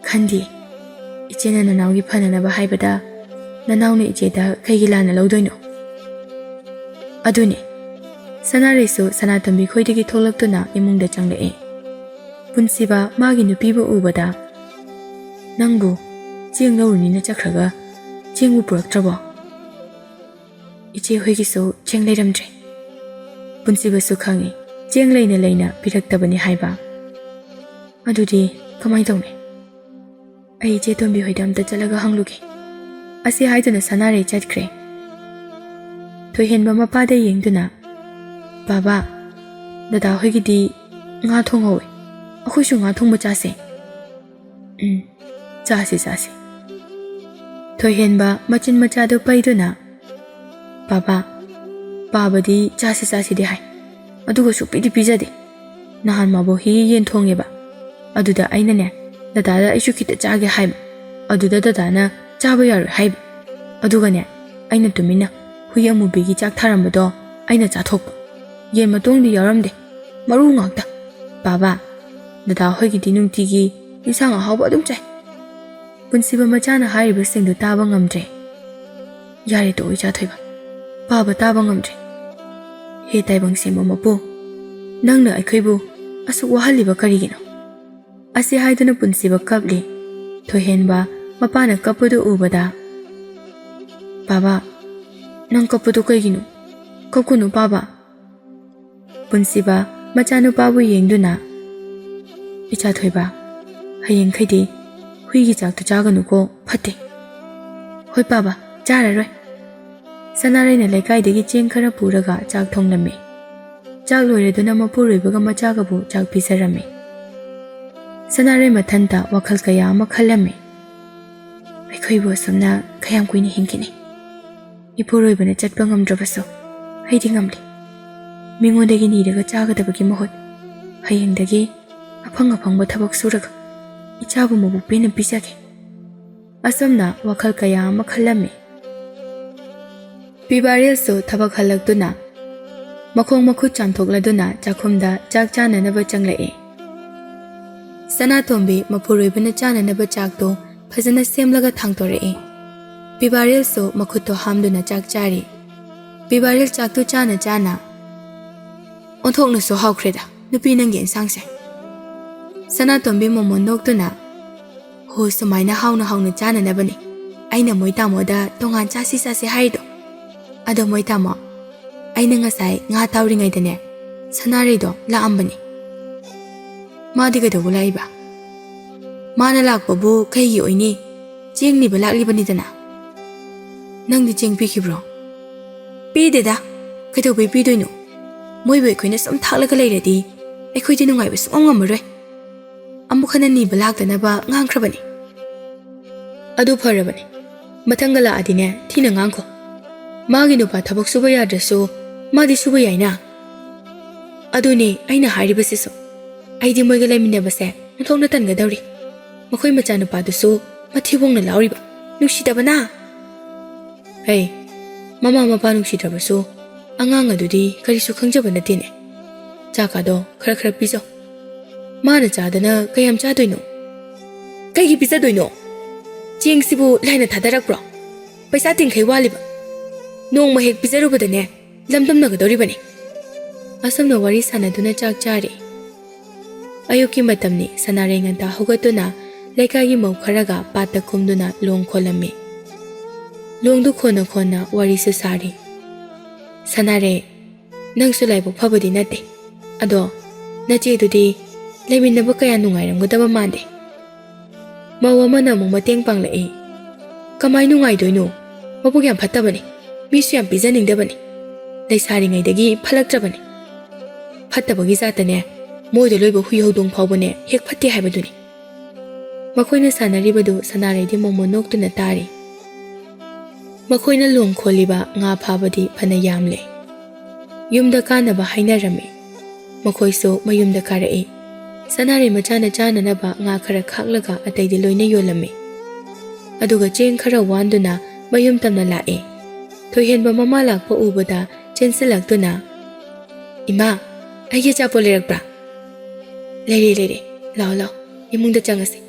"ꯈꯟꯗꯦ, ꯏꯆꯦꯅ ꯅꯅꯥꯎꯒꯤ ꯐꯅꯅꯕ ꯍꯥꯏꯕꯗ ꯅꯅꯥꯎꯅ ꯏꯆꯦꯗ ꯀꯩꯒꯤ ꯂꯥꯟꯅ ꯂꯧꯗꯣꯏꯅꯣ?" ꯑꯗꯨꯅꯤ꯫ ꯁꯅꯥꯔꯩꯁꯨ ꯁꯅꯥꯇꯣꯝꯕꯤ ꯈꯣꯏꯗꯒꯤ ꯊꯣꯛꯂꯛꯇꯨꯅ ꯏꯃꯨꯡꯗ ꯆꯪꯂꯛꯏ꯫ ꯄꯨꯟꯁꯤꯕ ꯃꯥꯒꯤ ꯅꯨꯄꯤꯕꯨ ꯎꯕꯗ, "ꯅꯪꯕꯨ ꯆꯦꯡ ꯂꯧꯔꯨꯅꯤꯅ ꯆꯠꯈ꯭ꯔꯒ ꯆꯦꯡꯕꯨ ꯄꯨꯔꯛꯇ꯭ꯔꯕꯣ?" "ꯏꯆꯦ ꯍꯣꯏꯒꯤꯁꯨ ꯆꯦꯡ ꯂꯩꯔꯝꯗ꯭ꯔꯦ꯫" ꯄꯨꯟꯁꯤꯕꯁꯨ ꯈꯪꯉꯤ, ꯆꯦꯡ ꯂꯩꯅ ꯂꯩꯅ ꯄꯤꯔꯛꯇꯕꯅꯤ ꯍꯥꯏꯕ꯫ "ꯑꯗꯨꯗꯤ ꯀꯃꯥꯏꯅ ꯇꯧꯅꯤ? ꯑꯩ ꯏꯆꯦ ꯇꯣꯝꯕꯤ ꯍꯣꯏꯗ ꯑꯝꯇ ꯆꯠꯂꯒ ꯍꯪꯂꯨꯒꯦ꯫" ꯑꯁꯤ ꯍꯥꯏꯗꯨꯅ ꯁꯅꯥꯔꯩ ꯆꯠꯈ꯭ꯔꯦ꯫ ꯊꯣꯏꯍꯦꯟꯕ ꯃꯄꯥꯗ ꯌꯦꯡꯗꯨꯅ, "ꯕꯥꯕꯥ, ꯗꯗꯥ ꯍꯣꯏꯒꯤꯗꯤ ꯉꯥ ꯊꯣꯡꯍꯧꯋꯦ, ꯑꯩꯈꯣꯏꯁꯨ ꯉꯥ ꯊꯣꯡꯕ ꯆꯥꯁꯦ꯫" "ꯎꯝ, ꯆꯥꯁꯤ ꯆꯥꯁꯤ꯫" ꯊꯣꯏꯍꯦꯟꯕ ꯃꯆꯤꯟ ꯃꯆꯥꯗꯨ ꯄꯩꯗꯨꯅ, "ꯕꯥꯕꯥ, ꯄꯥꯕꯗꯤ ꯆꯥꯁꯤ ꯆꯥꯁꯤꯗꯤ ꯍꯥꯏ, ꯑꯗꯨꯒ ꯁꯨꯛꯄꯤꯗꯤ ꯄꯤꯖꯗꯦ꯫ ꯅꯍꯥꯟ ꯃꯥꯕꯣꯛ ꯍꯤ ꯌꯦꯟ ꯊꯣꯡꯉꯦꯕ, ꯑꯗꯨꯗ ꯑꯩꯅꯅꯦ, ꯗꯗꯥꯗ ꯑꯩꯁꯨ ꯈꯤꯇ ꯆꯥꯒꯦ ꯍꯥꯏꯕ, ꯑꯗꯨꯗ ꯗꯗꯥꯅ ꯆꯥꯕ ꯌꯥꯔꯣꯏ ꯍꯥꯏꯕ, ꯑꯗꯨꯒꯅꯦ, ꯑꯩꯅ ꯇꯨꯃꯤꯟꯅ ꯍꯨꯏ ꯑꯃꯨꯕꯤꯒꯤ ꯆꯥꯛ ꯊꯥꯔꯝꯕꯗꯣ ꯑꯩꯅ ꯆꯥꯊꯣꯛꯄ꯫ ꯌꯦꯟ ꯃꯇꯣꯡꯗꯤ ꯌꯥꯎꯔꯝꯗꯦ, ꯃꯔꯨ ꯉꯥꯛꯇ꯫ ꯕꯥꯕꯥ, ꯗꯗꯥ ꯍꯣꯏꯒꯤꯗꯤ ꯅꯨꯡꯇꯤꯒꯤ ꯏꯟꯁꯥꯡ ꯑꯍꯥꯎꯕ ꯑꯗꯨꯝ ꯆꯥꯏ꯫" ꯄꯨꯟꯁꯤꯕ ꯃꯆꯥꯅ ꯍꯥꯏꯔꯤꯕꯁꯤꯡꯗꯨ ꯇꯥꯕ ꯉꯝꯗ꯭ꯔꯦ꯫ "ꯌꯥꯔꯦ ꯇꯣꯛꯑꯣ ꯏꯆꯥ ꯊꯣꯏꯕ, ꯄꯥꯕ ꯇꯥꯕ ꯉꯝꯗ꯭ꯔꯦ꯫ ꯍꯦ ꯇꯥꯏꯕꯪ ꯁꯦꯝꯕ ꯃꯄꯨ, ꯅꯪꯅ ꯑꯩꯈꯣꯏꯕꯨ ꯑꯁꯨꯛ ꯋꯥꯍꯜꯂꯤꯕ ꯀꯔꯤꯒꯤꯅꯣ?" ꯑꯁꯤ ꯍꯥꯏꯗꯨꯅ ꯄꯨꯟꯁꯤꯕ ꯀꯞꯂꯤ꯫ ꯊꯣꯏꯍꯦꯟꯕ ꯃꯄꯥꯅ ꯀꯞꯄꯗꯨ ꯎꯕꯗ, "ꯕꯥꯕꯥ, ꯅꯪ ꯀꯞꯄꯗꯨ ꯀꯩꯒꯤꯅꯣ? ꯀꯞꯀꯅꯨ ꯄꯥꯕ꯫" ꯄꯨꯟꯁꯤꯕ ꯃꯆꯥꯅꯨꯄꯥꯕꯨ ꯌꯦꯡꯗꯨꯅ, "ꯏꯆꯥ ꯊꯣꯏꯕ, ꯍꯌꯦꯡꯈꯩꯗꯤ ꯍꯨꯏꯒꯤ ꯆꯥꯛꯇꯨ ꯆꯥꯒꯅꯨꯀꯣ, ꯐꯠꯇꯦ꯫" "ꯍꯣꯏ ꯄꯥꯕ, ꯆꯥꯔꯔꯣꯏ꯫" ꯁꯅꯥꯔꯩꯅ ꯂꯩꯀꯥꯏꯗꯒꯤ ꯆꯦꯡ ꯈꯔ ꯄꯨꯔꯒ ꯆꯥꯛ ꯊꯣꯡꯂꯝꯃꯤ꯫ ꯆꯥꯛ ꯂꯣꯏꯔꯗꯨꯅ ꯃꯄꯨꯔꯣꯏꯕꯒ ꯃꯆꯥꯒꯕꯨ ꯆꯥꯛ ꯄꯤꯖꯔꯝꯃꯤ꯫ ꯁꯅꯥꯔꯩ ꯃꯊꯟꯇ ꯋꯥꯈꯜ ꯀꯌꯥ ꯑꯃ ꯈꯜꯂꯝꯃꯤ꯫ "ꯑꯩꯈꯣꯏꯕꯨ ꯑꯁꯨꯝꯅ ꯀꯌꯥꯝ ꯀꯨꯏꯅ ꯍꯤꯡꯈꯤꯅꯤ? ꯏꯄꯨꯔꯣꯏꯕꯅ ꯆꯠꯄ ꯉꯝꯗ꯭ꯔꯕꯁꯨ ꯑꯩꯗꯤ ꯉꯝꯂꯤ꯫ ꯃꯤꯉꯣꯟꯗꯒꯤ ꯅꯤꯔꯒ ꯆꯥꯒꯗꯕꯒꯤ ꯃꯍꯨꯠ ꯍꯌꯦꯡꯗꯒꯤ ꯑꯐꯪ ꯑꯐꯪꯕ ꯊꯕꯛ ꯁꯨꯔꯒ ꯏꯆꯥꯕꯨ ꯃꯕꯨꯛ ꯄꯦꯟꯅ ꯄꯤꯖꯒꯦ꯫" ꯑꯁꯨꯝꯅ ꯋꯥꯈꯜ ꯀꯌꯥ ꯑꯃ ꯈꯜꯂꯝꯃꯤ꯫ ꯄꯤꯕꯥꯔꯦꯜꯁꯨ ꯊꯕꯛ ꯍꯜꯂꯛꯇꯨꯅ ꯃꯈꯣꯡ ꯃꯈꯨꯠ ꯆꯥꯝꯊꯣꯛꯂꯗꯨꯅ ꯆꯥꯛꯈꯨꯝꯗ ꯆꯥꯛ ꯆꯥꯅꯅꯕ ꯆꯪꯂꯛꯏ꯫ ꯁꯅꯥꯇꯣꯝꯕꯤ ꯃꯄꯨꯔꯣꯏꯕꯅ ꯆꯥꯅꯅꯕ ꯆꯥꯛꯇꯨ ꯐꯖꯅ ꯁꯦꯝꯂꯒ ꯊꯥꯡꯇꯣꯔꯛꯏ꯫ ꯄꯤꯕꯥꯔꯦꯜꯁꯨ ꯃꯈꯨꯠꯇꯨ ꯍꯥꯝꯗꯨꯅ ꯆꯥꯛ ꯆꯥꯔꯤ꯫ ꯄꯤꯕꯥꯔꯦꯜ ꯆꯥꯛꯇꯨ ꯆꯥꯅ ꯆꯥꯅ, "ꯑꯣꯟꯊꯣꯛꯅꯁꯨ ꯍꯥꯎꯈ꯭ꯔꯦꯗ ꯅꯨꯄꯤ ꯅꯪꯒꯤ ꯏꯟꯁꯥꯡꯁꯦ꯫" ꯁꯅꯥꯇꯣꯝꯕꯤ ꯃꯣꯃꯣꯟ ꯅꯣꯛꯇꯨꯅ, "ꯍꯣ, ꯁꯨꯃꯥꯏꯅ ꯍꯥꯎꯅ ꯍꯥꯎꯅ ꯆꯥꯅꯅꯕꯅꯤ ꯑꯩꯅ ꯃꯣꯏ ꯇꯥꯃꯣꯗ ꯇꯣꯉꯥꯟ ꯆꯥꯁꯤ ꯆꯥꯁꯤ ꯍꯥꯏꯔꯤꯗꯣ꯫ ꯑꯗꯣ ꯃꯣꯏ ꯇꯥꯃꯣ, ꯑꯩꯅ ꯉꯁꯥꯏ ꯉꯥ ꯇꯥꯎꯔꯤꯉꯩꯗꯅꯦ, ꯁꯅꯥꯔꯩꯗꯣ ꯂꯥꯛꯑꯝꯕꯅꯤ꯫ ꯃꯥꯗꯤ ꯀꯩꯗꯧꯕ ꯂꯥꯛꯏꯕ? ꯃꯥꯅ ꯂꯥꯛꯄꯕꯨ ꯀꯩꯒꯤ ꯑꯣꯏꯅꯤ? ꯆꯦꯡ ꯅꯤꯕ ꯂꯥꯛꯂꯤꯕꯅꯤꯗꯅ꯫ ꯅꯪꯗꯤ ꯆꯦꯡ ꯄꯤꯈꯤꯕ꯭ꯔꯣ? ꯄꯤꯗꯦꯗ꯫ ꯀꯩꯗꯧꯕꯩ ꯄꯤꯗꯣꯏꯅꯣ? ꯃꯣꯏꯕꯨ ꯑꯩꯈꯣꯏꯅ ꯁꯨꯝ ꯊꯥꯛꯂꯒ ꯂꯩꯔꯗꯤ ꯑꯩꯈꯣꯏꯗꯤ ꯅꯨꯡꯉꯥꯏꯕ ꯁꯨꯡꯉꯝ ꯉꯝꯃꯔꯣꯏ꯫ ꯑꯃꯨꯛ ꯍꯟꯅ ꯅꯤꯕ ꯂꯥꯛꯇꯅꯕ ꯉꯥꯡꯈ꯭ꯔꯕꯅꯤ꯫ ꯑꯗꯨ ꯐꯔꯕꯅꯤ꯫ ꯃꯊꯪꯒ ꯂꯥꯛꯑꯗꯤꯅꯦ, ꯊꯤꯅ ꯉꯥꯡꯈꯣ꯫ ꯃꯥꯒꯤ ꯅꯨꯄꯥ ꯊꯕꯛ ꯁꯨꯕ ꯌꯥꯗ꯭ꯔꯁꯨ ꯃꯥꯗꯤ ꯁꯨꯕ ꯌꯥꯏꯅ꯫ ꯑꯗꯨꯅꯦ ꯑꯩꯅ ꯍꯥꯏꯔꯤꯕꯁꯤꯁꯨ꯫ ꯑꯩꯗꯤ ꯃꯣꯏꯒ ꯂꯩꯃꯤꯟꯅꯕꯁꯦ ꯑꯣꯟꯊꯣꯛꯅ ꯇꯟꯒꯗꯧꯔꯤ꯫ ꯃꯈꯣꯏ ꯃꯆꯥꯅꯨꯄꯥꯗꯨꯁꯨ ꯃꯊꯤꯕꯣꯡꯅ ꯂꯥꯎꯔꯤꯕ꯫ ꯅꯨꯡꯁꯤꯗꯕꯅ! ꯍꯩ, ꯃꯃꯥ ꯃꯄꯥ ꯅꯨꯡꯁꯤꯗ꯭ꯔꯕꯁꯨ ꯑꯉꯥꯡ ꯑꯗꯨꯗꯤ ꯀꯔꯤꯁꯨ ꯈꯪꯖꯕ ꯅꯠꯇꯦꯅꯦ꯫ ꯆꯥꯛꯀꯥꯗꯣ ꯈꯔ ꯈꯔ ꯄꯤꯖꯧ꯫ ꯃꯥꯅ ꯆꯥꯗꯅ ꯀꯌꯥꯝ ꯆꯥꯗꯣꯏꯅꯣ? ꯀꯩꯒꯤ ꯄꯤꯖꯗꯣꯏꯅꯣ? ꯆꯦꯡꯁꯤꯕꯨ ꯂꯥꯏꯅ ꯊꯥꯗꯔꯛꯄ꯭ꯔꯣ? ꯄꯩꯁꯥ ꯇꯤꯡꯈꯩ ꯋꯥꯠꯂꯤꯕ꯫ ꯅꯣꯡꯃ ꯍꯦꯛ ꯄꯤꯖꯔꯨꯕꯗꯅꯦ, ꯂꯝꯗꯝꯅꯒꯗꯧꯔꯤꯕꯅꯤ꯫ ꯑꯁꯨꯝꯅ ꯋꯥꯔꯤ ꯁꯥꯟꯅꯗꯨꯅ ꯆꯥꯛ ꯆꯥꯔꯤ꯫ ꯑꯌꯨꯛꯀꯤ ꯃꯇꯝꯅꯤ꯫ ꯁꯅꯥꯔꯩ ꯉꯟꯇꯥ ꯍꯧꯒꯠꯇꯨꯅ ꯂꯩꯀꯥꯏꯒꯤ ꯃꯧ ꯈꯔꯒ ꯄꯥꯠꯇ ꯀꯨꯝꯗꯨꯅ ꯂꯣꯡ ꯈꯣꯜꯂꯝꯃꯤ꯫ ꯂꯣꯡꯗꯨ ꯈꯣꯟꯅ ꯈꯣꯟꯅ ꯋꯥꯔꯤꯁꯨ ꯁꯥꯔꯤ꯫ ꯁꯅꯥꯔꯩ, ꯅꯪꯁꯨ ꯂꯥꯏꯕꯛ ꯐꯕꯗꯤ ꯅꯠꯇꯦ꯫ ꯑꯗꯣ ꯅꯆꯦꯗꯨꯗꯤ ꯂꯩꯃꯤꯟꯅꯕ ꯀꯌꯥ ꯅꯨꯡꯉꯥꯏꯔꯝꯒꯗꯕ ꯃꯥꯟꯗꯦ꯫ ꯃꯧ ꯑꯃꯅ ꯑꯃꯨꯛ ꯃꯇꯦꯡ ꯄꯥꯡꯂꯛꯏ꯫ ꯀꯃꯥꯏ ꯅꯨꯡꯉꯥꯏꯗꯣꯏꯅꯣ? ꯃꯕꯨꯛ ꯌꯥꯝ ꯐꯠꯇꯕꯅꯤ꯫ ꯃꯤꯁꯨ ꯌꯥꯝ ꯄꯤꯖꯅꯤꯡꯗꯕꯅꯤ꯫ ꯂꯩꯁꯥꯔꯤꯉꯩꯗꯒꯤ ꯐꯠꯂꯛꯇ꯭ꯔꯕꯅꯤ꯫ ꯐꯠꯇꯕꯒꯤ ꯖꯥꯠꯇꯅꯦ, ꯃꯣꯏꯗ ꯂꯣꯏꯕ ꯍꯨꯏ ꯍꯧꯗꯣꯡ ꯐꯥꯎꯕꯅꯦ ꯍꯦꯛ ꯐꯠꯇꯦ ꯍꯥꯏꯕꯗꯨꯅꯤ꯫ ꯃꯈꯣꯏꯅ ꯁꯥꯟꯅꯔꯤꯕꯗꯨ ꯁꯅꯥꯔꯩꯗꯤ ꯃꯣꯃꯣꯟ ꯅꯣꯛꯇꯨꯅ ꯇꯥꯔꯤ꯫ ꯃꯈꯣꯏꯅ ꯂꯣꯡ ꯈꯣꯜꯂꯤꯕ ꯉꯥ ꯐꯥꯕꯗꯤ ꯐꯅ ꯌꯥꯝꯂꯦ꯫ ꯌꯨꯝꯗ ꯀꯥꯅꯕ ꯍꯥꯏꯅꯔꯝꯃꯤ꯫ ꯃꯈꯣꯏꯁꯨ ꯃꯌꯨꯝꯗ ꯀꯥꯔꯛꯏ꯫ ꯁꯅꯥꯔꯩ ꯃꯆꯥꯅ ꯆꯥꯅꯅꯕ ꯉꯥ ꯈꯔ ꯈꯥꯛꯂꯒ ꯑꯇꯩꯗꯤ ꯂꯣꯏꯅ ꯌꯣꯜꯂꯝꯃꯤ꯫ ꯑꯗꯨꯒ ꯆꯦꯡ ꯈꯔ ꯋꯥꯟꯗꯨꯅ ꯃꯌꯨꯝ ꯇꯝꯅ ꯂꯥꯛꯑꯦ꯫ ꯊꯣꯏꯍꯦꯟꯕ ꯃꯃꯥ ꯂꯥꯛꯄ ꯎꯕꯗ ꯆꯦꯟꯁꯤꯜꯂꯛꯇꯨꯅ, "ꯏꯃꯥ, ꯑꯩꯒꯤ ꯑꯆꯥꯄꯣꯠ ꯂꯩꯔꯛꯄ꯭ꯔꯥ?" "ꯂꯩꯔꯦ, ꯂꯩꯔꯦ꯫ ꯂꯥꯛꯑꯣ, ꯂꯥꯛꯑꯣ, ꯏꯃꯨꯡꯗ ꯆꯪꯉꯁꯤ꯫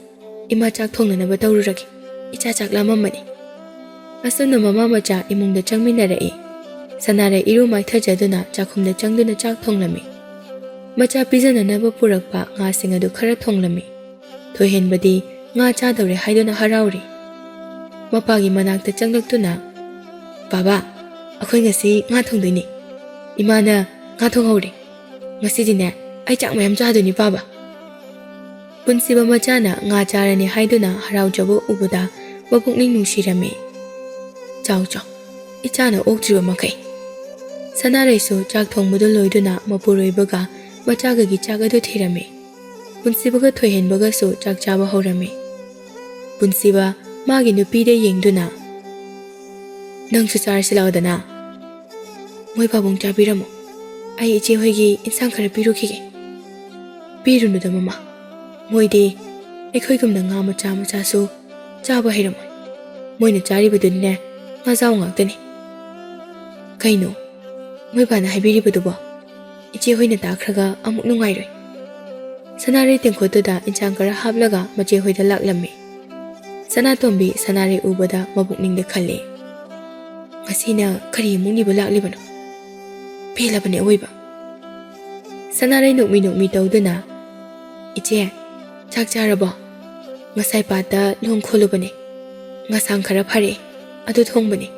ꯏꯃꯥ ꯆꯥꯛ ꯊꯣꯡꯅꯅꯕ ꯇꯧꯔꯨꯔꯒꯦ꯫ ꯏꯆꯥ ꯆꯥꯛ ꯂꯥꯝꯃꯝꯃꯅꯤ꯫" ꯑꯁꯨꯝꯅ ꯃꯃꯥ ꯃꯆꯥ ꯏꯃꯨꯡꯗ ꯆꯪꯃꯤꯟꯅꯔꯛꯏ꯫ ꯁꯅꯥꯔꯩ ꯏꯔꯨ ꯃꯥꯏꯊꯖꯗꯨꯅ ꯆꯥꯛꯈꯨꯝꯗ ꯆꯪꯗꯨꯅ ꯆꯥꯛ ꯊꯣꯡꯂꯝꯃꯤ꯫ ꯃꯆꯥ ꯄꯤꯖꯅꯅꯕ ꯄꯨꯔꯛꯄ ꯉꯥꯁꯤꯡ ꯑꯗꯨ ꯈꯔ ꯊꯣꯡꯂꯝꯃꯤ꯫ ꯊꯣꯏꯍꯦꯟꯕꯗꯤ ꯉꯥ ꯆꯥꯗꯧꯔꯦ ꯍꯥꯏꯗꯨꯅ ꯍꯔꯥꯎꯔꯤ꯫ ꯃꯄꯥꯒꯤ ꯃꯅꯥꯛꯇ ꯆꯪꯂꯛꯇꯨꯅ, "ꯕꯥꯕꯥ, ꯑꯩꯈꯣꯏ ꯉꯁꯤ ꯉꯥ ꯊꯣꯡꯗꯣꯏꯅꯤ꯫ "ꯏꯃꯥꯅ ꯉꯥ ꯊꯣꯡꯍꯧꯔꯦ꯫ ꯉꯁꯤꯗꯤꯅꯦ, ꯑꯩ ꯆꯥꯛ ꯃꯌꯥꯝ ꯆꯥꯗꯣꯏꯅꯤ, ꯄꯥꯕ꯫" ꯄꯨꯟꯁꯤꯕ ꯃꯆꯥꯅ ꯉꯥ ꯆꯥꯔꯅꯤ ꯍꯥꯏꯗꯨꯅ ꯍꯔꯥꯎꯖꯕ ꯎꯕꯗ ꯃꯄꯨꯛꯅꯤꯡ ꯅꯨꯡꯁꯤꯔꯝꯃꯤ꯫ "ꯆꯥꯎ ꯆꯥꯎ, ꯏꯆꯥꯅ ꯑꯣꯛꯇ꯭ꯔꯤꯕ ꯃꯈꯩ꯫" ꯁꯅꯥꯔꯩꯁꯨ ꯆꯥꯛ ꯊꯣꯡꯕꯗꯨ ꯂꯣꯏꯗꯨꯅ ꯃꯄꯨꯔꯣꯏꯕꯒ ꯃꯆꯥꯒꯒꯤ ꯆꯥꯛ ꯑꯗꯨ ꯊꯤꯔꯝꯃꯤ꯫ ꯄꯨꯟꯁꯤꯕꯒ ꯊꯣꯏꯍꯦꯟꯕꯒꯁꯨ ꯆꯥꯛ ꯆꯥꯕ ꯍꯧꯔꯝꯃꯤ꯫ ꯄꯨꯟꯁꯤꯕ ꯃꯥꯒꯤ ꯅꯨꯄꯤꯗ ꯌꯦꯡꯗꯨꯅ, "ꯅꯪꯁꯨ ꯆꯥꯔꯁꯤ ꯂꯥꯛꯑꯣꯗꯅ꯫ ꯃꯣꯏ ꯄꯥꯕꯨꯡ ꯆꯥꯕꯤꯔꯝꯃꯣ꯫ ꯑꯩ ꯏꯆꯦ ꯍꯣꯏꯒꯤ ꯏꯟꯁꯥꯡ ꯈꯔ ꯄꯤꯔꯨꯈꯤꯒꯦ꯫" "ꯄꯤꯔꯨꯅꯨꯗ ꯃꯃꯥ, ꯃꯣꯏꯗꯤ ꯑꯩꯈꯣꯏꯒꯨꯝꯅ ꯉꯥ ꯃꯆꯥ ꯃꯆꯥꯁꯨ ꯆꯥꯕ ꯍꯩꯔꯝꯃꯣꯏ꯫ ꯃꯣꯏꯅ ꯆꯥꯔꯤꯕꯗꯨꯅꯤꯅꯦ, ꯉꯥꯖꯥꯎ ꯉꯥꯛꯇꯅꯤ꯫" "ꯀꯩꯅꯣ ꯃꯣꯏ ꯕꯥꯅ ꯍꯥꯏꯕꯤꯔꯤꯕꯗꯨꯕꯣ? ꯏꯆꯦ ꯍꯣꯏꯅ ꯇꯥꯈ꯭ꯔꯒ ꯑꯃꯨꯛ ꯅꯨꯡꯉꯥꯏꯔꯣꯏ꯫" ꯁꯅꯥꯔꯩ ꯇꯦꯡꯀꯣꯠꯇꯨꯗ ꯏꯟꯁꯥꯡ ꯈꯔ ꯍꯥꯞꯂꯒ ꯃꯆꯦ ꯍꯣꯏꯗ ꯂꯥꯛꯂꯝꯃꯤ꯫ ꯁꯅꯥꯇꯣꯝꯕꯤ ꯁꯅꯥꯔꯩ ꯎꯕꯗ ꯃꯄꯨꯛꯅꯤꯡꯗ ꯈꯜꯂꯤ, "ꯉꯁꯤꯅ ꯀꯔꯤ ꯑꯃꯨꯛ ꯅꯤꯕ ꯂꯥꯛꯂꯤꯕꯅꯣ? ꯄꯦꯜꯂꯕꯅꯦ ꯑꯋꯣꯏꯕ꯫" ꯁꯅꯥꯔꯩ ꯅꯣꯛꯃꯤ ꯅꯣꯛꯃꯤ ꯇꯧꯗꯨꯅ, "ꯏꯆꯦ, ꯆꯥꯛ ꯆꯥꯔꯕꯣ? ꯉꯁꯥꯏ ꯄꯥꯠꯇ ꯂꯣꯡ ꯈꯣꯜꯂꯨꯕꯅꯦ꯫ ꯉꯁꯥꯡ ꯈꯔ ꯐꯥꯔꯛꯑꯦ, ꯑꯗꯨ ꯊꯣꯡꯕꯅꯦ꯫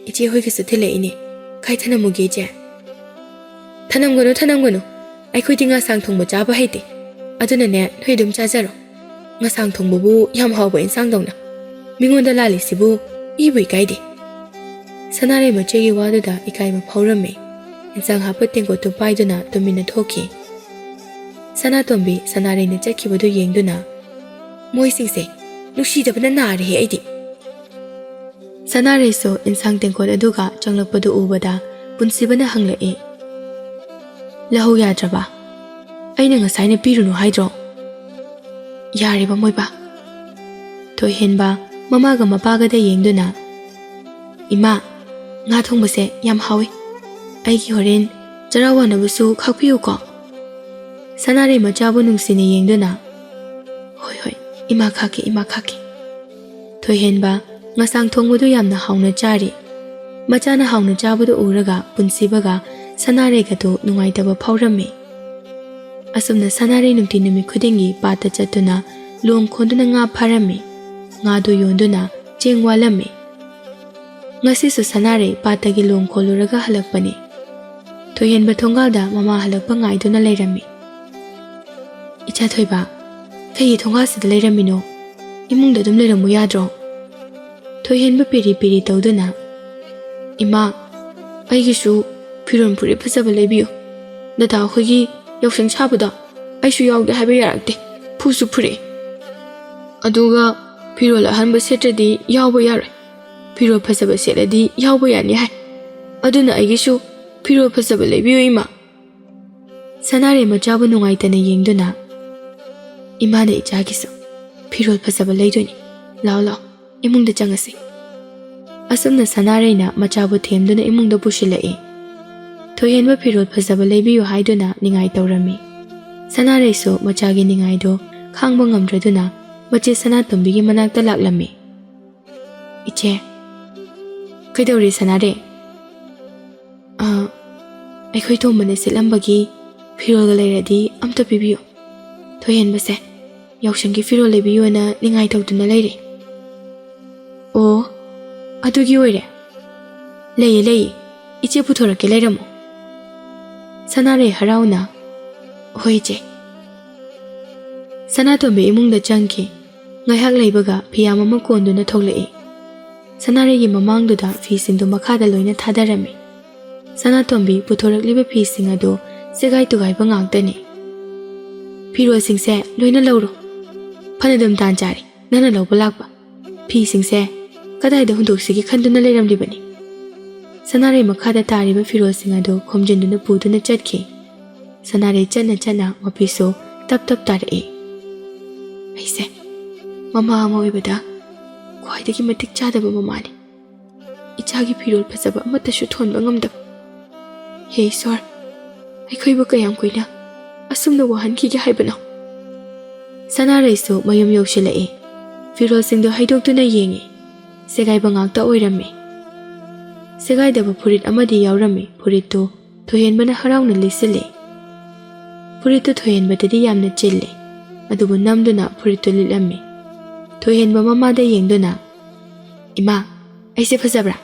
ꯏꯆꯦ ꯍꯣꯏꯒꯤꯁꯨ ꯊꯤꯜꯂꯛꯏꯅꯦ꯫ ꯀꯥꯏ ꯊꯅꯝꯃꯨꯒꯦ, ꯏꯆꯦ?" "ꯊꯅꯝꯒꯅꯨ, ꯊꯅꯝꯒꯅꯨ꯫ ꯑꯩꯈꯣꯏꯗꯤ ꯉꯥꯁꯥꯡ ꯊꯣꯡꯕ ꯆꯥꯕ ꯍꯩꯇꯦ꯫ ꯑꯗꯨꯅꯅꯦ, ꯅꯣꯏ ꯑꯗꯨꯝ ꯆꯥꯖꯔꯣ꯫ ꯉꯥꯁꯥꯡ ꯊꯣꯡꯕꯕꯨ ꯌꯥꯝ ꯍꯥꯎꯕ ꯏꯟꯁꯥꯡꯗꯧꯅ꯫ ꯃꯤꯉꯣꯟꯗ ꯂꯥꯜꯂꯤꯁꯤꯕꯨ ꯏꯕꯨ ꯏꯀꯥꯏꯗꯦ꯫" ꯁꯅꯥꯔꯩ ꯃꯆꯦꯒꯤ ꯋꯥꯗꯨꯗ ꯏꯀꯥꯏꯕ ꯐꯥꯎꯔꯝꯃꯤ꯫ ꯏꯟꯁꯥꯡ ꯍꯥꯞꯄ ꯇꯦꯡꯀꯣꯠꯇꯨ ꯄꯥꯏꯗꯨꯅ ꯇꯨꯃꯤꯟꯅ ꯊꯣꯛꯈꯤ꯫ ꯁꯅꯥꯇꯣꯝꯕꯤ ꯁꯅꯥꯔꯩꯅ ꯆꯠꯈꯤꯕꯗꯨ ꯌꯦꯡꯗꯨꯅ, "ꯃꯣꯏꯁꯤꯡꯁꯦ ꯅꯨꯡꯁꯤꯗꯕꯅ ꯅꯥꯔꯦꯍꯦ ꯑꯩꯗꯤ꯫" ꯁꯅꯥꯔꯩꯁꯨ ꯏꯟꯁꯥꯡ ꯇꯦꯡꯀꯣꯠ ꯑꯗꯨꯒ ꯆꯪꯂꯛꯄꯗꯨ ꯎꯕꯗ ꯄꯨꯟꯁꯤꯕꯅ ꯍꯪꯂꯛꯏ, "ꯂꯧꯍꯧ ꯌꯥꯗ꯭ꯔꯕ? ꯑꯩꯅ ꯉꯁꯥꯏꯅ ꯄꯤꯔꯨꯅꯨ ꯍꯥꯏꯗ꯭ꯔꯣ?" "ꯌꯥꯔꯦꯕ ꯃꯣꯏꯕꯥ꯫" ꯊꯣꯏꯍꯦꯟꯕ ꯃꯃꯥꯒ ꯃꯄꯥꯒꯗ ꯌꯦꯡꯗꯨꯅ, "ꯏꯃꯥ, ꯉꯥ ꯊꯣꯡꯕꯁꯦ ꯌꯥꯝ ꯍꯥꯎꯏ꯫ ꯑꯩꯒꯤ ꯍꯣꯔꯦꯟ ꯆꯔꯥ ꯋꯥꯅꯕꯁꯨ ꯈꯥꯛꯄꯤꯌꯨꯀꯣ꯫" ꯁꯅꯥꯔꯩ ꯃꯆꯥꯕꯨ ꯅꯨꯡꯁꯤꯅ ꯌꯦꯡꯗꯨꯅ, "ꯍꯣꯏ, ꯍꯣꯏ, ꯏꯃꯥ ꯈꯥꯛꯀꯦ, ꯏꯃꯥ ꯈꯥꯛꯀꯦ꯫" ꯊꯣꯏꯍꯦꯟꯕ ꯉꯁꯥꯡ ꯊꯣꯡꯕꯗꯨ ꯌꯥꯝꯅ ꯍꯥꯎꯅ ꯆꯥꯔꯤ꯫ ꯃꯆꯥꯅ ꯍꯥꯎꯅ ꯆꯥꯕꯗꯨ ꯎꯔꯒ ꯄꯨꯟꯁꯤꯕꯒ ꯁꯅꯥꯔꯩꯒꯗꯨ ꯅꯨꯡꯉꯥꯏꯇꯕ ꯐꯥꯎꯔꯝꯃꯤ꯫ ꯑꯁꯨꯝꯅ ꯁꯅꯥꯔꯩ ꯅꯨꯡꯇꯤ ꯅꯨꯃꯤꯠ ꯈꯨꯗꯤꯡꯒꯤ ꯄꯥꯠꯇ ꯆꯠꯇꯨꯅ ꯂꯣꯡ ꯈꯣꯟꯗꯨꯅ ꯉꯥ ꯐꯥꯔꯝꯃꯤ꯫ ꯉꯥꯗꯨ ꯌꯣꯟꯗꯨꯅ ꯆꯦꯡ ꯋꯥꯜꯂꯝꯃꯤ꯫ ꯉꯁꯤꯁꯨ ꯁꯅꯥꯔꯩ ꯄꯥꯠꯇꯒꯤ ꯂꯣꯡ ꯈꯣꯜꯂꯨꯔꯒ ꯍꯜꯂꯛꯄꯅꯤ꯫ ꯊꯣꯏꯍꯦꯟꯕ ꯊꯣꯡꯒꯥꯜꯗ ꯃꯃꯥ ꯍꯜꯂꯛꯄ ꯉꯥꯏꯗꯨꯅ ꯂꯩꯔꯝꯃꯤ꯫ "ꯏꯆꯥ ꯊꯣꯏꯕ, ꯀꯩꯒꯤ ꯊꯣꯡꯒꯥꯜꯁꯤꯗ ꯂꯩꯔꯝꯃꯤꯅꯣ? ꯏꯃꯨꯡꯗ ꯑꯗꯨꯝ ꯂꯩꯔꯝꯃꯨ ꯌꯥꯗ꯭ꯔꯣ?" ꯊꯣꯏꯍꯦꯟꯕ ꯄꯤꯔꯤ ꯄꯤꯔꯤ ꯇꯧꯗꯨꯅ, "ꯏꯃꯥ, ꯑꯩꯒꯤꯁꯨ ꯐꯤꯔꯣꯜ ꯐꯨꯔꯤꯠ ꯐꯖꯕ ꯂꯩꯕꯤꯌꯨ꯫ ꯗꯗꯥ ꯑꯩꯈꯣꯏꯒꯤ ꯌꯥꯎꯁꯪ ꯁꯥꯕꯗꯣ ꯑꯩꯁꯨ ꯌꯥꯎꯒꯦ ꯍꯥꯏꯕ ꯌꯥꯔꯛꯇꯦ꯫ ꯐꯨꯁꯨ ꯐꯨꯔꯛꯑꯦ꯫ ꯑꯗꯨꯒ ꯐꯤꯔꯣꯜ ꯑꯍꯟꯕ ꯁꯦꯠꯇ꯭ꯔꯗꯤ ꯌꯥꯎꯕ ꯌꯥꯔꯣꯏ꯫ ꯐꯤꯔꯣꯜ ꯐꯖꯕ ꯁꯦꯠꯂꯗꯤ ꯌꯥꯎꯕ ꯌꯥꯅꯤ ꯍꯥꯏ꯫ ꯑꯗꯨꯅ ꯑꯩꯒꯤꯁꯨ ꯐꯤꯔꯣꯜ ꯐꯖꯕ ꯂꯩꯕꯤꯌꯨ, ꯏꯃꯥ꯫" ꯁꯅꯥꯔꯩ ꯃꯆꯥꯕꯨ ꯅꯨꯡꯉꯥꯏꯇꯅ ꯌꯦꯡꯗꯨꯅ, "ꯏꯃꯥꯅ ꯏꯆꯥꯒꯤꯁꯨ ꯐꯤꯔꯣꯜ ꯐꯖꯕ ꯂꯩꯗꯣꯏꯅꯤ꯫ ꯂꯥꯛꯑꯣ, ꯂꯥꯛꯑꯣ, ꯏꯃꯨꯡꯗ ꯆꯪꯉꯁꯤ꯫" ꯑꯁꯨꯝꯅ ꯁꯅꯥꯔꯩꯅ ꯃꯆꯥꯕꯨ ꯊꯦꯝꯗꯨꯅ ꯏꯃꯨꯡꯗ ꯄꯨꯁꯤꯜꯂꯛꯏ꯫ ꯊꯣꯏꯍꯦꯟꯕ ꯐꯤꯔꯣꯜ ꯐꯖꯕ ꯂꯩꯕꯤꯌꯨ ꯍꯥꯏꯗꯨꯅ ꯅꯤꯡꯉꯥꯏ ꯇꯧꯔꯝꯃꯤ꯫ ꯁꯅꯥꯔꯩꯁꯨ ꯃꯆꯥꯒꯤ ꯅꯤꯡꯉꯥꯏꯗꯣ ꯈꯥꯡꯕ ꯉꯝꯗ꯭ꯔꯗꯨꯅ ꯃꯆꯦ ꯁꯅꯥꯇꯣꯝꯕꯤꯒꯤ ꯃꯅꯥꯛꯇ ꯂꯥꯛꯂꯝꯃꯤ꯫ "ꯏꯆꯦ꯫" "ꯀꯩꯗꯧꯔꯦ ꯁꯅꯥꯔꯩ?" "ꯑ, ꯑꯩꯈꯣꯏ ꯇꯣꯝꯕꯅ ꯁꯦꯠꯂꯝꯕꯒꯤ ꯐꯤꯔꯣꯜꯒ ꯂꯩꯔꯗꯤ ꯑꯝꯇ ꯄꯤꯕꯤꯌꯨ꯫ ꯊꯣꯏꯍꯦꯟꯕꯁꯦ ꯌꯥꯎꯁꯪꯒꯤ ꯐꯤꯔꯣꯜ ꯂꯩꯕꯤꯌꯨꯅ ꯅꯤꯡꯉꯥꯏ ꯇꯧꯗꯨꯅ ꯂꯩꯔꯦ꯫" "ꯑꯣ, ꯑꯗꯨꯒꯤ ꯑꯣꯏꯔꯦ꯫ ꯂꯩꯌꯦ, ꯂꯩꯌꯦ꯫ ꯏꯆꯦ ꯄꯨꯊꯣꯔꯛꯀꯦ, ꯂꯩꯔꯝꯃꯣ꯫" ꯁꯅꯥꯔꯩ ꯍꯔꯥꯎꯅ, "ꯍꯣꯏ, ꯏꯆꯦ꯫" ꯁꯅꯥꯇꯣꯝꯕꯤ ꯏꯃꯨꯡꯗ ꯆꯪꯈꯤ꯫ ꯉꯥꯏꯍꯥꯛ ꯂꯩꯕꯒ ꯐꯤꯌꯥꯝ ꯑꯃ ꯀꯣꯟꯗꯨꯅ ꯊꯣꯛꯂꯛꯏ꯫ ꯁꯅꯥꯔꯩꯒꯤ ꯃꯃꯥꯡꯗꯨꯗ ꯐꯤꯁꯤꯡꯗꯨ ꯃꯈꯥꯗ ꯂꯣꯏꯅ ꯊꯥꯗꯔꯝꯃꯤ꯫ ꯁꯅꯥꯇꯣꯝꯕꯤ ꯄꯨꯊꯣꯔꯛꯂꯤꯕ ꯐꯤꯁꯤꯡ ꯑꯗꯨ ꯁꯦꯒꯥꯏ ꯇꯨꯒꯥꯏꯕ ꯉꯥꯛꯇꯅꯤ꯫ "ꯐꯤꯔꯣꯜꯁꯤꯡꯁꯦ ꯂꯣꯏꯅ ꯂꯧꯔꯣ꯫ ꯐꯅꯗꯨꯝ ꯇꯥꯟ ꯆꯥꯔꯦ ꯅꯪꯅ ꯂꯧꯕ ꯂꯥꯛꯄ꯫ ꯐꯤꯁꯤꯡꯁꯦ ꯀꯗꯥꯏꯗ ꯍꯨꯟꯗꯣꯛꯁꯤꯒꯦ ꯈꯟꯗꯨꯅ ꯂꯩꯔꯝꯂꯤꯕꯅꯤ꯫" ꯁꯅꯥꯔꯩ ꯃꯈꯥꯗ ꯇꯥꯔꯤꯕ ꯐꯤꯔꯣꯜꯁꯤꯡ ꯑꯗꯨ ꯈꯣꯝꯖꯤꯟꯗꯨꯅ ꯄꯨꯗꯨꯅ ꯆꯠꯈꯤ꯫ ꯁꯅꯥꯔꯩ ꯆꯠꯅ ꯆꯠꯅ ꯃꯄꯤꯁꯨ ꯇꯞ ꯇꯞ ꯇꯥꯔꯛꯏ꯫ "ꯑꯩꯁꯦ ꯃꯃꯥ ꯑꯃ ꯑꯣꯏꯕꯗ ꯈ꯭ꯋꯥꯏꯗꯒꯤ ꯃꯇꯤꯛ ꯆꯥꯗꯕ ꯃꯃꯥꯅꯤ꯫ ꯏꯆꯥꯒꯤ ꯐꯤꯔꯣꯜ ꯐꯖꯕ ꯑꯃꯠꯇꯁꯨ ꯊꯣꯟꯕ ꯉꯝꯗꯕ꯫ ꯍꯦ ꯏꯁꯣꯔ, ꯑꯩꯈꯣꯏꯕꯨ ꯀꯌꯥꯝ ꯀꯨꯏꯅ ꯑꯁꯨꯝꯅ ꯋꯥꯍꯟꯈꯤꯒꯦ ꯍꯥꯏꯕꯅꯣ?" ꯁꯅꯥꯔꯩꯁꯨ ꯃꯌꯨꯝ ꯌꯧꯁꯤꯜꯂꯛꯏ꯫ ꯐꯤꯔꯣꯜꯁꯤꯡꯗꯨ ꯍꯩꯗꯣꯛꯇꯨꯅ ꯌꯦꯡꯉꯤ꯫ ꯁꯦꯒꯥꯏꯕ ꯉꯥꯛꯇ ꯑꯣꯏꯔꯝꯃꯤ꯫ ꯁꯦꯒꯥꯏꯗꯕ ꯐꯨꯔꯤꯠ ꯑꯃꯗꯤ ꯌꯥꯎꯔꯝꯃꯤ꯫ ꯐꯨꯔꯤꯠꯇꯨ ꯊꯣꯏꯍꯦꯟꯕꯅ ꯍꯔꯥꯎꯅ ꯂꯤꯠꯁꯤꯜꯂꯤ꯫ ꯐꯨꯔꯤꯠꯇꯨ ꯊꯣꯏꯍꯦꯟꯕꯗꯗꯤ ꯌꯥꯝꯅ ꯆꯤꯜꯂꯤ, ꯑꯗꯨꯕꯨ ꯅꯝꯗꯨꯅ ꯐꯨꯔꯤꯠꯇꯨ ꯂꯤꯠꯂꯝꯃꯤ꯫ ꯊꯣꯏꯍꯦꯟꯕ ꯃꯃꯥꯗ ꯌꯦꯡꯗꯨꯅ, "ꯏꯃꯥ, ꯑꯩꯁꯦ ꯐꯖꯕ꯭ꯔꯥ?"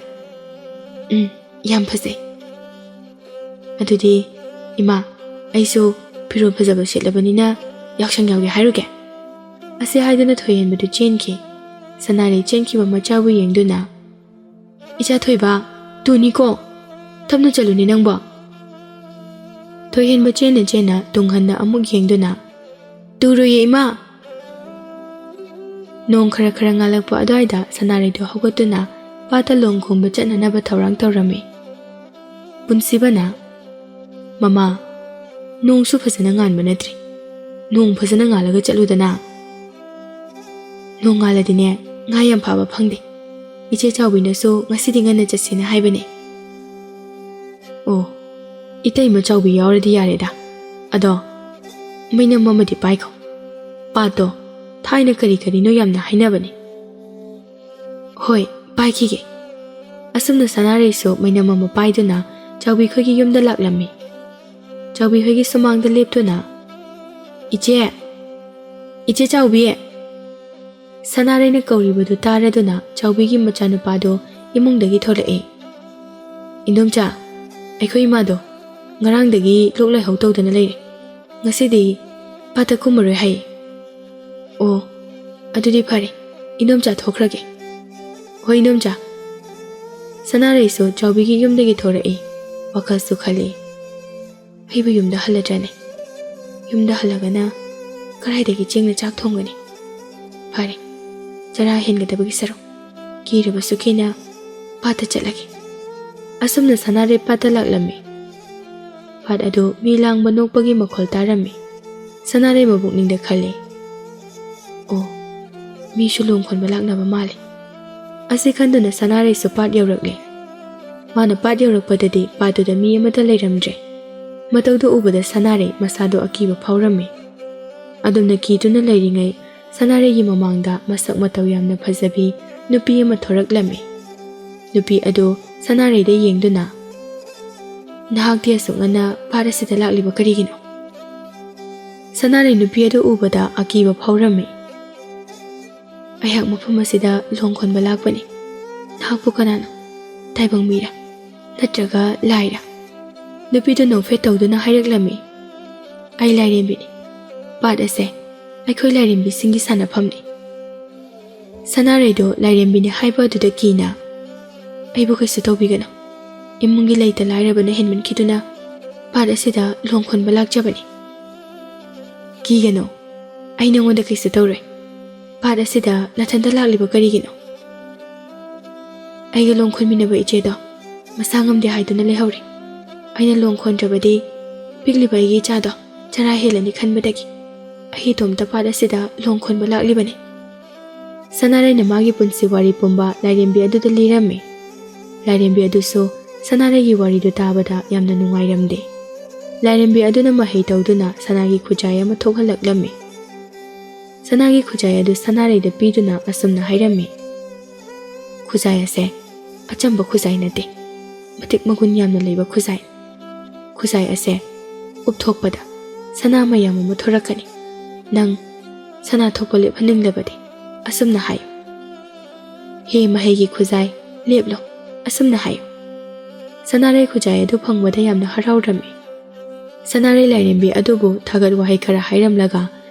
"ꯎꯝ, ꯌꯥꯝ ꯐꯖꯩ꯫" "ꯑꯗꯨꯗꯤ ꯏꯃꯥ, ꯑꯩꯁꯨ ꯐꯤꯔꯣꯜ ꯐꯖꯕ ꯁꯦꯠꯂꯕꯅꯤꯅ ꯌꯥꯎꯁꯪ ꯌꯥꯎꯒꯦ ꯍꯥꯏꯔꯨꯒꯦ?" ꯑꯁꯤ ꯍꯥꯏꯗꯨꯅ ꯊꯣꯏꯍꯦꯟꯕꯗꯨ ꯆꯦꯟꯈꯤ꯫ ꯁꯅꯥꯔꯩ ꯆꯦꯟꯈꯤꯕ ꯃꯆꯥꯕꯨ ꯌꯦꯡꯗꯨꯅ, "ꯏꯆꯥ ꯊꯣꯏꯕ, ꯇꯨꯅꯤꯀꯣ, ꯇꯞꯅ ꯆꯠꯂꯨꯅꯦ ꯅꯪꯕꯣ꯫" ꯊꯣꯏꯍꯦꯟꯕ ꯆꯦꯟꯅ ꯆꯦꯟꯅ ꯇꯨꯡ ꯍꯟꯅ ꯑꯃꯨꯛ ꯌꯦꯡꯗꯨꯅ, "ꯇꯨꯔꯣꯏꯌꯦ ꯏꯃꯥ!" ꯅꯣꯡ ꯈꯔ ꯈꯔ ꯉꯥꯜꯂꯛꯄ ꯑꯗꯨꯋꯥꯏꯗ ꯁꯅꯥꯔꯩꯗꯨ ꯍꯧꯒꯠꯇꯨꯅ ꯄꯥꯠꯇ ꯂꯣꯡ ꯈꯣꯡꯕ ꯆꯠꯅꯅꯕ ꯊꯧꯔꯥꯡ ꯇꯧꯔꯝꯃꯤ꯫ ꯄꯨꯟꯁꯤꯕꯅ, "ꯃꯃꯥ, ꯅꯣꯡꯁꯨ ꯐꯖꯅ ꯉꯥꯟꯕ ꯅꯠꯇ꯭ꯔꯤ꯫ ꯅꯣꯡ ꯐꯖꯅ ꯉꯥꯜꯂꯒ ꯆꯠꯂꯨꯗꯅ꯫" "ꯅꯣꯡ ꯉꯥꯜꯂꯗꯤꯅꯦ, ꯉꯥ ꯌꯥꯝ ꯐꯥꯕ ꯐꯪꯗꯦ꯫ ꯏꯆꯦ ꯆꯥꯎꯕꯤꯅꯁꯨ ꯉꯁꯤꯗꯤ ꯉꯟꯅ ꯆꯠꯁꯦꯅ ꯍꯥꯏꯕꯅꯦ꯫" "ꯑꯣ, ꯏꯇꯩꯃ ꯆꯥꯎꯕꯤ ꯌꯥꯎꯔꯗꯤ ꯌꯥꯔꯦꯗ꯫ ꯑꯗꯣ ꯃꯩꯅꯝ ꯑꯃꯗꯤ ꯄꯥꯏꯈꯣ꯫ ꯄꯥꯠꯇꯣ ꯊꯥꯏꯅ ꯀꯔꯤ ꯀꯔꯤꯅꯣ ꯌꯥꯝꯅ ꯍꯥꯏꯅꯕꯅꯦ꯫" "ꯍꯣꯏ, ꯄꯥꯏꯈꯤꯒꯦ꯫" ꯑꯁꯨꯝꯅ ꯁꯅꯥꯔꯩꯁꯨ ꯃꯩꯅꯝ ꯑꯃ ꯄꯥꯏꯗꯨꯅ ꯆꯥꯎꯕꯤꯈꯣꯏꯒꯤ ꯌꯨꯝꯗ ꯂꯥꯛꯂꯝꯃꯤ꯫ ꯆꯥꯎꯕꯤꯈꯣꯏꯒꯤ ꯁꯨꯃꯥꯡꯗ ꯂꯦꯞꯇꯨꯅ, "ꯏꯆꯦ! ꯏꯆꯦ ꯆꯥꯎꯕꯤ!" ꯁꯅꯥꯔꯩꯅ ꯀꯧꯔꯤꯕꯗꯨ ꯇꯥꯔꯗꯨꯅ ꯆꯥꯎꯕꯤꯒꯤ ꯃꯆꯥꯅꯨꯄꯥꯗꯣ ꯏꯃꯨꯡꯗꯒꯤ ꯊꯣꯛꯂꯛꯏ꯫ "ꯏꯟꯗꯣꯝꯆꯥ, ꯑꯩꯈꯣꯏ ꯏꯃꯥꯗꯣ ꯉꯔꯥꯡꯗꯒꯤ ꯂꯣꯛ ꯂꯥꯏꯍꯧ ꯇꯧꯗꯅ ꯂꯩꯔꯦ꯫ ꯉꯁꯤꯗꯤ ꯄꯥꯠꯇ ꯀꯨꯝꯃꯔꯣꯏ ꯍꯥꯏ꯫" "ꯑꯣ, ꯑꯗꯨꯗꯤ ꯐꯔꯦ, ꯏꯟꯗꯣꯝꯆꯥ ꯊꯣꯛꯈ꯭ꯔꯒꯦ꯫" "ꯍꯣꯏ ꯏꯟꯗꯣꯝꯆꯥ꯫" ꯁꯅꯥꯔꯩꯁꯨ ꯆꯥꯎꯕꯤꯒꯤ ꯌꯨꯝꯗꯒꯤ ꯊꯣꯔꯛꯏ꯫ ꯋꯥꯈꯜꯁꯨ ꯈꯜꯂꯤ, "ꯑꯩꯕꯨ ꯌꯨꯝꯗ ꯍꯜꯂꯗ꯭ꯔꯅꯦ? ꯌꯨꯝꯗ ꯍꯜꯂꯒꯅ ꯀꯗꯥꯏꯗꯒꯤ ꯆꯦꯡꯅ ꯆꯥꯛ ꯊꯣꯡꯒꯅꯤ? ꯐꯔꯦ, ꯆꯔꯥ ꯍꯦꯟꯒꯗꯕꯒꯤ ꯁꯔꯨꯛ ꯀꯤꯔꯕꯁꯨ ꯀꯤꯅ ꯄꯥꯠꯇ ꯆꯠꯂꯒꯦ꯫" ꯑꯁꯨꯝꯅ ꯁꯅꯥꯔꯩ ꯄꯥꯠꯇ ꯂꯥꯛꯂꯝꯃꯤ꯫ ꯄꯥꯠ ꯑꯗꯨ ꯃꯤ ꯂꯥꯡꯕ ꯅꯣꯛꯄꯒꯤ ꯃꯈꯣꯜ ꯇꯥꯔꯝꯃꯤ꯫ ꯁꯅꯥꯔꯩ ꯃꯕꯨꯛꯅꯤꯡꯗ ꯈꯜꯂꯤ, "ꯑꯣ, ꯃꯤꯁꯨ ꯂꯣꯡ ꯈꯣꯟꯕ ꯂꯥꯛꯅꯕ ꯃꯥꯜꯂꯤ꯫" ꯑꯁꯤ ꯈꯟꯗꯨꯅ ꯁꯅꯥꯔꯩꯁꯨ ꯄꯥꯠ ꯌꯧꯔꯛꯂꯦ꯫ ꯃꯥꯅ ꯄꯥꯠ ꯌꯧꯔꯛꯄꯗꯗꯤ ꯄꯥꯠꯇꯨꯗ ꯃꯤ ꯑꯃꯠꯇ ꯂꯩꯔꯝꯗ꯭ꯔꯦ꯫ ꯃꯇꯧꯗꯨ ꯎꯕꯗ ꯁꯅꯥꯔꯩ ꯃꯁꯥꯗꯣ ꯑꯀꯤꯕ ꯐꯥꯎꯔꯝꯃꯤ꯫ ꯑꯗꯨꯝꯅ ꯀꯤꯗꯨꯅ ꯂꯩꯔꯤꯉꯩ ꯁꯅꯥꯔꯩꯒꯤ ꯃꯃꯥꯡꯗ ꯃꯁꯛ ꯃꯇꯧ ꯌꯥꯝꯅ ꯐꯖꯕꯤ ꯅꯨꯄꯤ ꯑꯃ ꯊꯣꯔꯛꯂꯝꯃꯤ꯫ ꯅꯨꯄꯤ ꯑꯗꯨ ꯁꯅꯥꯔꯩꯗ ꯌꯦꯡꯗꯨꯅ, "ꯅꯍꯥꯛꯇꯤ ꯑꯁꯨꯛ ꯉꯟꯅ ꯄꯥꯠ ꯑꯁꯤꯗ ꯂꯥꯛꯂꯤꯕ ꯀꯔꯤꯒꯤꯅꯣ?" ꯁꯅꯥꯔꯩ ꯅꯨꯄꯤ ꯑꯗꯨ ꯎꯕꯗ ꯑꯀꯤꯕ ꯐꯥꯎꯔꯝꯃꯤ꯫ "ꯑꯩꯍꯥꯛ ꯃꯐꯝ ꯑꯁꯤꯗ ꯂꯣꯡ ꯈꯣꯟꯕ ꯂꯥꯛꯄꯅꯤ꯫ ꯅꯍꯥꯛꯄꯨ ꯀꯅꯥꯅꯣ? ꯇꯥꯏꯕꯪ ꯃꯤꯔꯥ? ꯅꯠꯇ꯭ꯔꯒ ꯂꯥꯏꯔꯥ?" ꯅꯨꯄꯤꯗꯨ ꯅꯣꯛꯐꯦꯠ ꯇꯧꯗꯨꯅ ꯍꯥꯏꯔꯛꯂꯝꯃꯤ, "ꯑꯩ ꯂꯥꯏꯔꯦꯝꯕꯤꯅꯤ꯫ ꯄꯥꯠ ꯑꯁꯦ ꯑꯩꯈꯣꯏ ꯂꯥꯏꯔꯦꯝꯕꯤꯁꯤꯡꯒꯤ ꯁꯥꯟꯅꯐꯝꯅꯤ꯫" ꯁꯅꯥꯔꯩꯗꯣ ꯂꯥꯏꯔꯦꯝꯕꯤꯅꯤ ꯍꯥꯏꯕ ꯑꯗꯨꯗ ꯀꯤꯅ, "ꯑꯩꯕꯨ ꯀꯩꯁꯨ ꯇꯧꯕꯤꯒꯅꯨ꯫ ꯏꯃꯨꯡꯒꯤ ꯂꯩꯇ ꯂꯥꯏꯔꯕꯅ ꯍꯦꯟꯃꯟꯈꯤꯗꯨꯅ ꯄꯥꯠ ꯑꯁꯤꯗ ꯂꯣꯡ ꯈꯣꯟꯕ ꯂꯥꯛꯆꯕꯅꯤ꯫" "ꯀꯤꯒꯅꯨ, ꯑꯩ ꯅꯉꯣꯟꯗ ꯀꯩꯁꯨ ꯇꯧꯔꯣꯏ꯫ ꯄꯥꯠ ꯑꯁꯤꯗ ꯅꯊꯟꯇ ꯂꯥꯛꯂꯤꯕ ꯀꯔꯤꯒꯤꯅꯣ?" "ꯑꯩꯒ ꯂꯣꯡ ꯈꯣꯟꯃꯤꯟꯅꯕ ꯏꯆꯦꯗꯣ ꯃꯁꯥ ꯉꯝꯗꯦ ꯍꯥꯏꯗꯨꯅ ꯂꯩꯍꯧꯔꯦ꯫ ꯑꯩꯅ ꯂꯣꯡ ꯈꯣꯟꯗ꯭ꯔꯕꯗꯤ ꯄꯤꯛꯂꯤꯕ ꯑꯩꯒꯤ ꯏꯆꯥꯗꯣ ꯆꯔꯥ ꯍꯦꯜꯂꯅꯤ ꯈꯟꯕꯗꯒꯤ ꯑꯩ ꯏꯇꯣꯝꯇ ꯄꯥꯠ ꯑꯁꯤꯗ ꯂꯣꯡ ꯈꯣꯟꯕ ꯂꯥꯛꯂꯤꯕꯅꯤ꯫" ꯁꯅꯥꯔꯩꯅ ꯃꯥꯒꯤ ꯄꯨꯟꯁꯤ ꯋꯥꯔꯤ ꯄꯨꯝꯕ ꯂꯥꯏꯔꯦꯝꯕꯤ ꯑꯗꯨꯗ ꯂꯤꯔꯝꯃꯤ꯫ ꯂꯥꯏꯔꯦꯝꯕꯤ ꯑꯗꯨꯁꯨ ꯁꯅꯥꯔꯩꯒꯤ ꯋꯥꯔꯤꯗꯨ ꯇꯥꯕꯗ ꯌꯥꯝꯅ ꯅꯨꯡꯉꯥꯏꯔꯝꯗꯦ꯫ ꯂꯥꯏꯔꯦꯝꯕꯤ ꯑꯗꯨꯅ ꯃꯍꯩ ꯇꯧꯗꯨꯅ ꯁꯅꯥꯒꯤ ꯈꯨꯖꯥꯏ ꯑꯃ ꯊꯣꯛꯍꯜꯂꯛꯂꯝꯃꯤ꯫ ꯁꯅꯥꯒꯤ ꯈꯨꯖꯥꯏ ꯑꯗꯨ ꯁꯅꯥꯔꯩꯗ ꯄꯤꯗꯨꯅ ꯑꯁꯨꯝꯅ ꯍꯥꯏꯔꯝꯃꯤ, "ꯈꯨꯖꯥꯏ ꯑꯁꯦ ꯑꯆꯝꯕ ꯈꯨꯖꯥꯏ ꯅꯠꯇꯦ, ꯃꯇꯤꯛ ꯃꯒꯨꯟ ꯌꯥꯝꯅ ꯂꯩꯕ ꯈꯨꯖꯥꯏ꯫ ꯈꯨꯖꯥꯏ ꯑꯁꯦ ꯎꯞꯊꯣꯛꯄꯗ ꯁꯅꯥ ꯃꯌꯥꯝ ꯑꯃ ꯊꯣꯔꯛꯀꯅꯤ꯫ ꯅꯪ ꯁꯅꯥ ꯊꯣꯛꯄ ꯂꯦꯞꯍꯟꯅꯤꯡꯂꯕꯗꯤ ꯑꯁꯨꯝꯅ ꯍꯥꯏꯌꯨ꯫ 'ꯍꯦ ꯃꯍꯩꯒꯤ ꯈꯨꯖꯥꯏ, ꯂꯦꯞꯂꯣ,' ꯑꯁꯨꯝꯅ ꯍꯥꯏꯌꯨ꯫" ꯁꯅꯥꯔꯩ ꯈꯨꯖꯥꯏ ꯑꯗꯨ ꯐꯪꯕꯗ ꯌꯥꯝꯅ ꯍꯔꯥꯎꯔꯝꯃꯤ꯫ ꯁꯅꯥꯔꯩ ꯂꯥꯏꯔꯦꯝꯕꯤ ꯑꯗꯨꯕꯨ ꯊꯥꯒꯠ ꯋꯥꯍꯩ ꯈꯔ ꯍꯥꯏꯔꯝꯂꯒ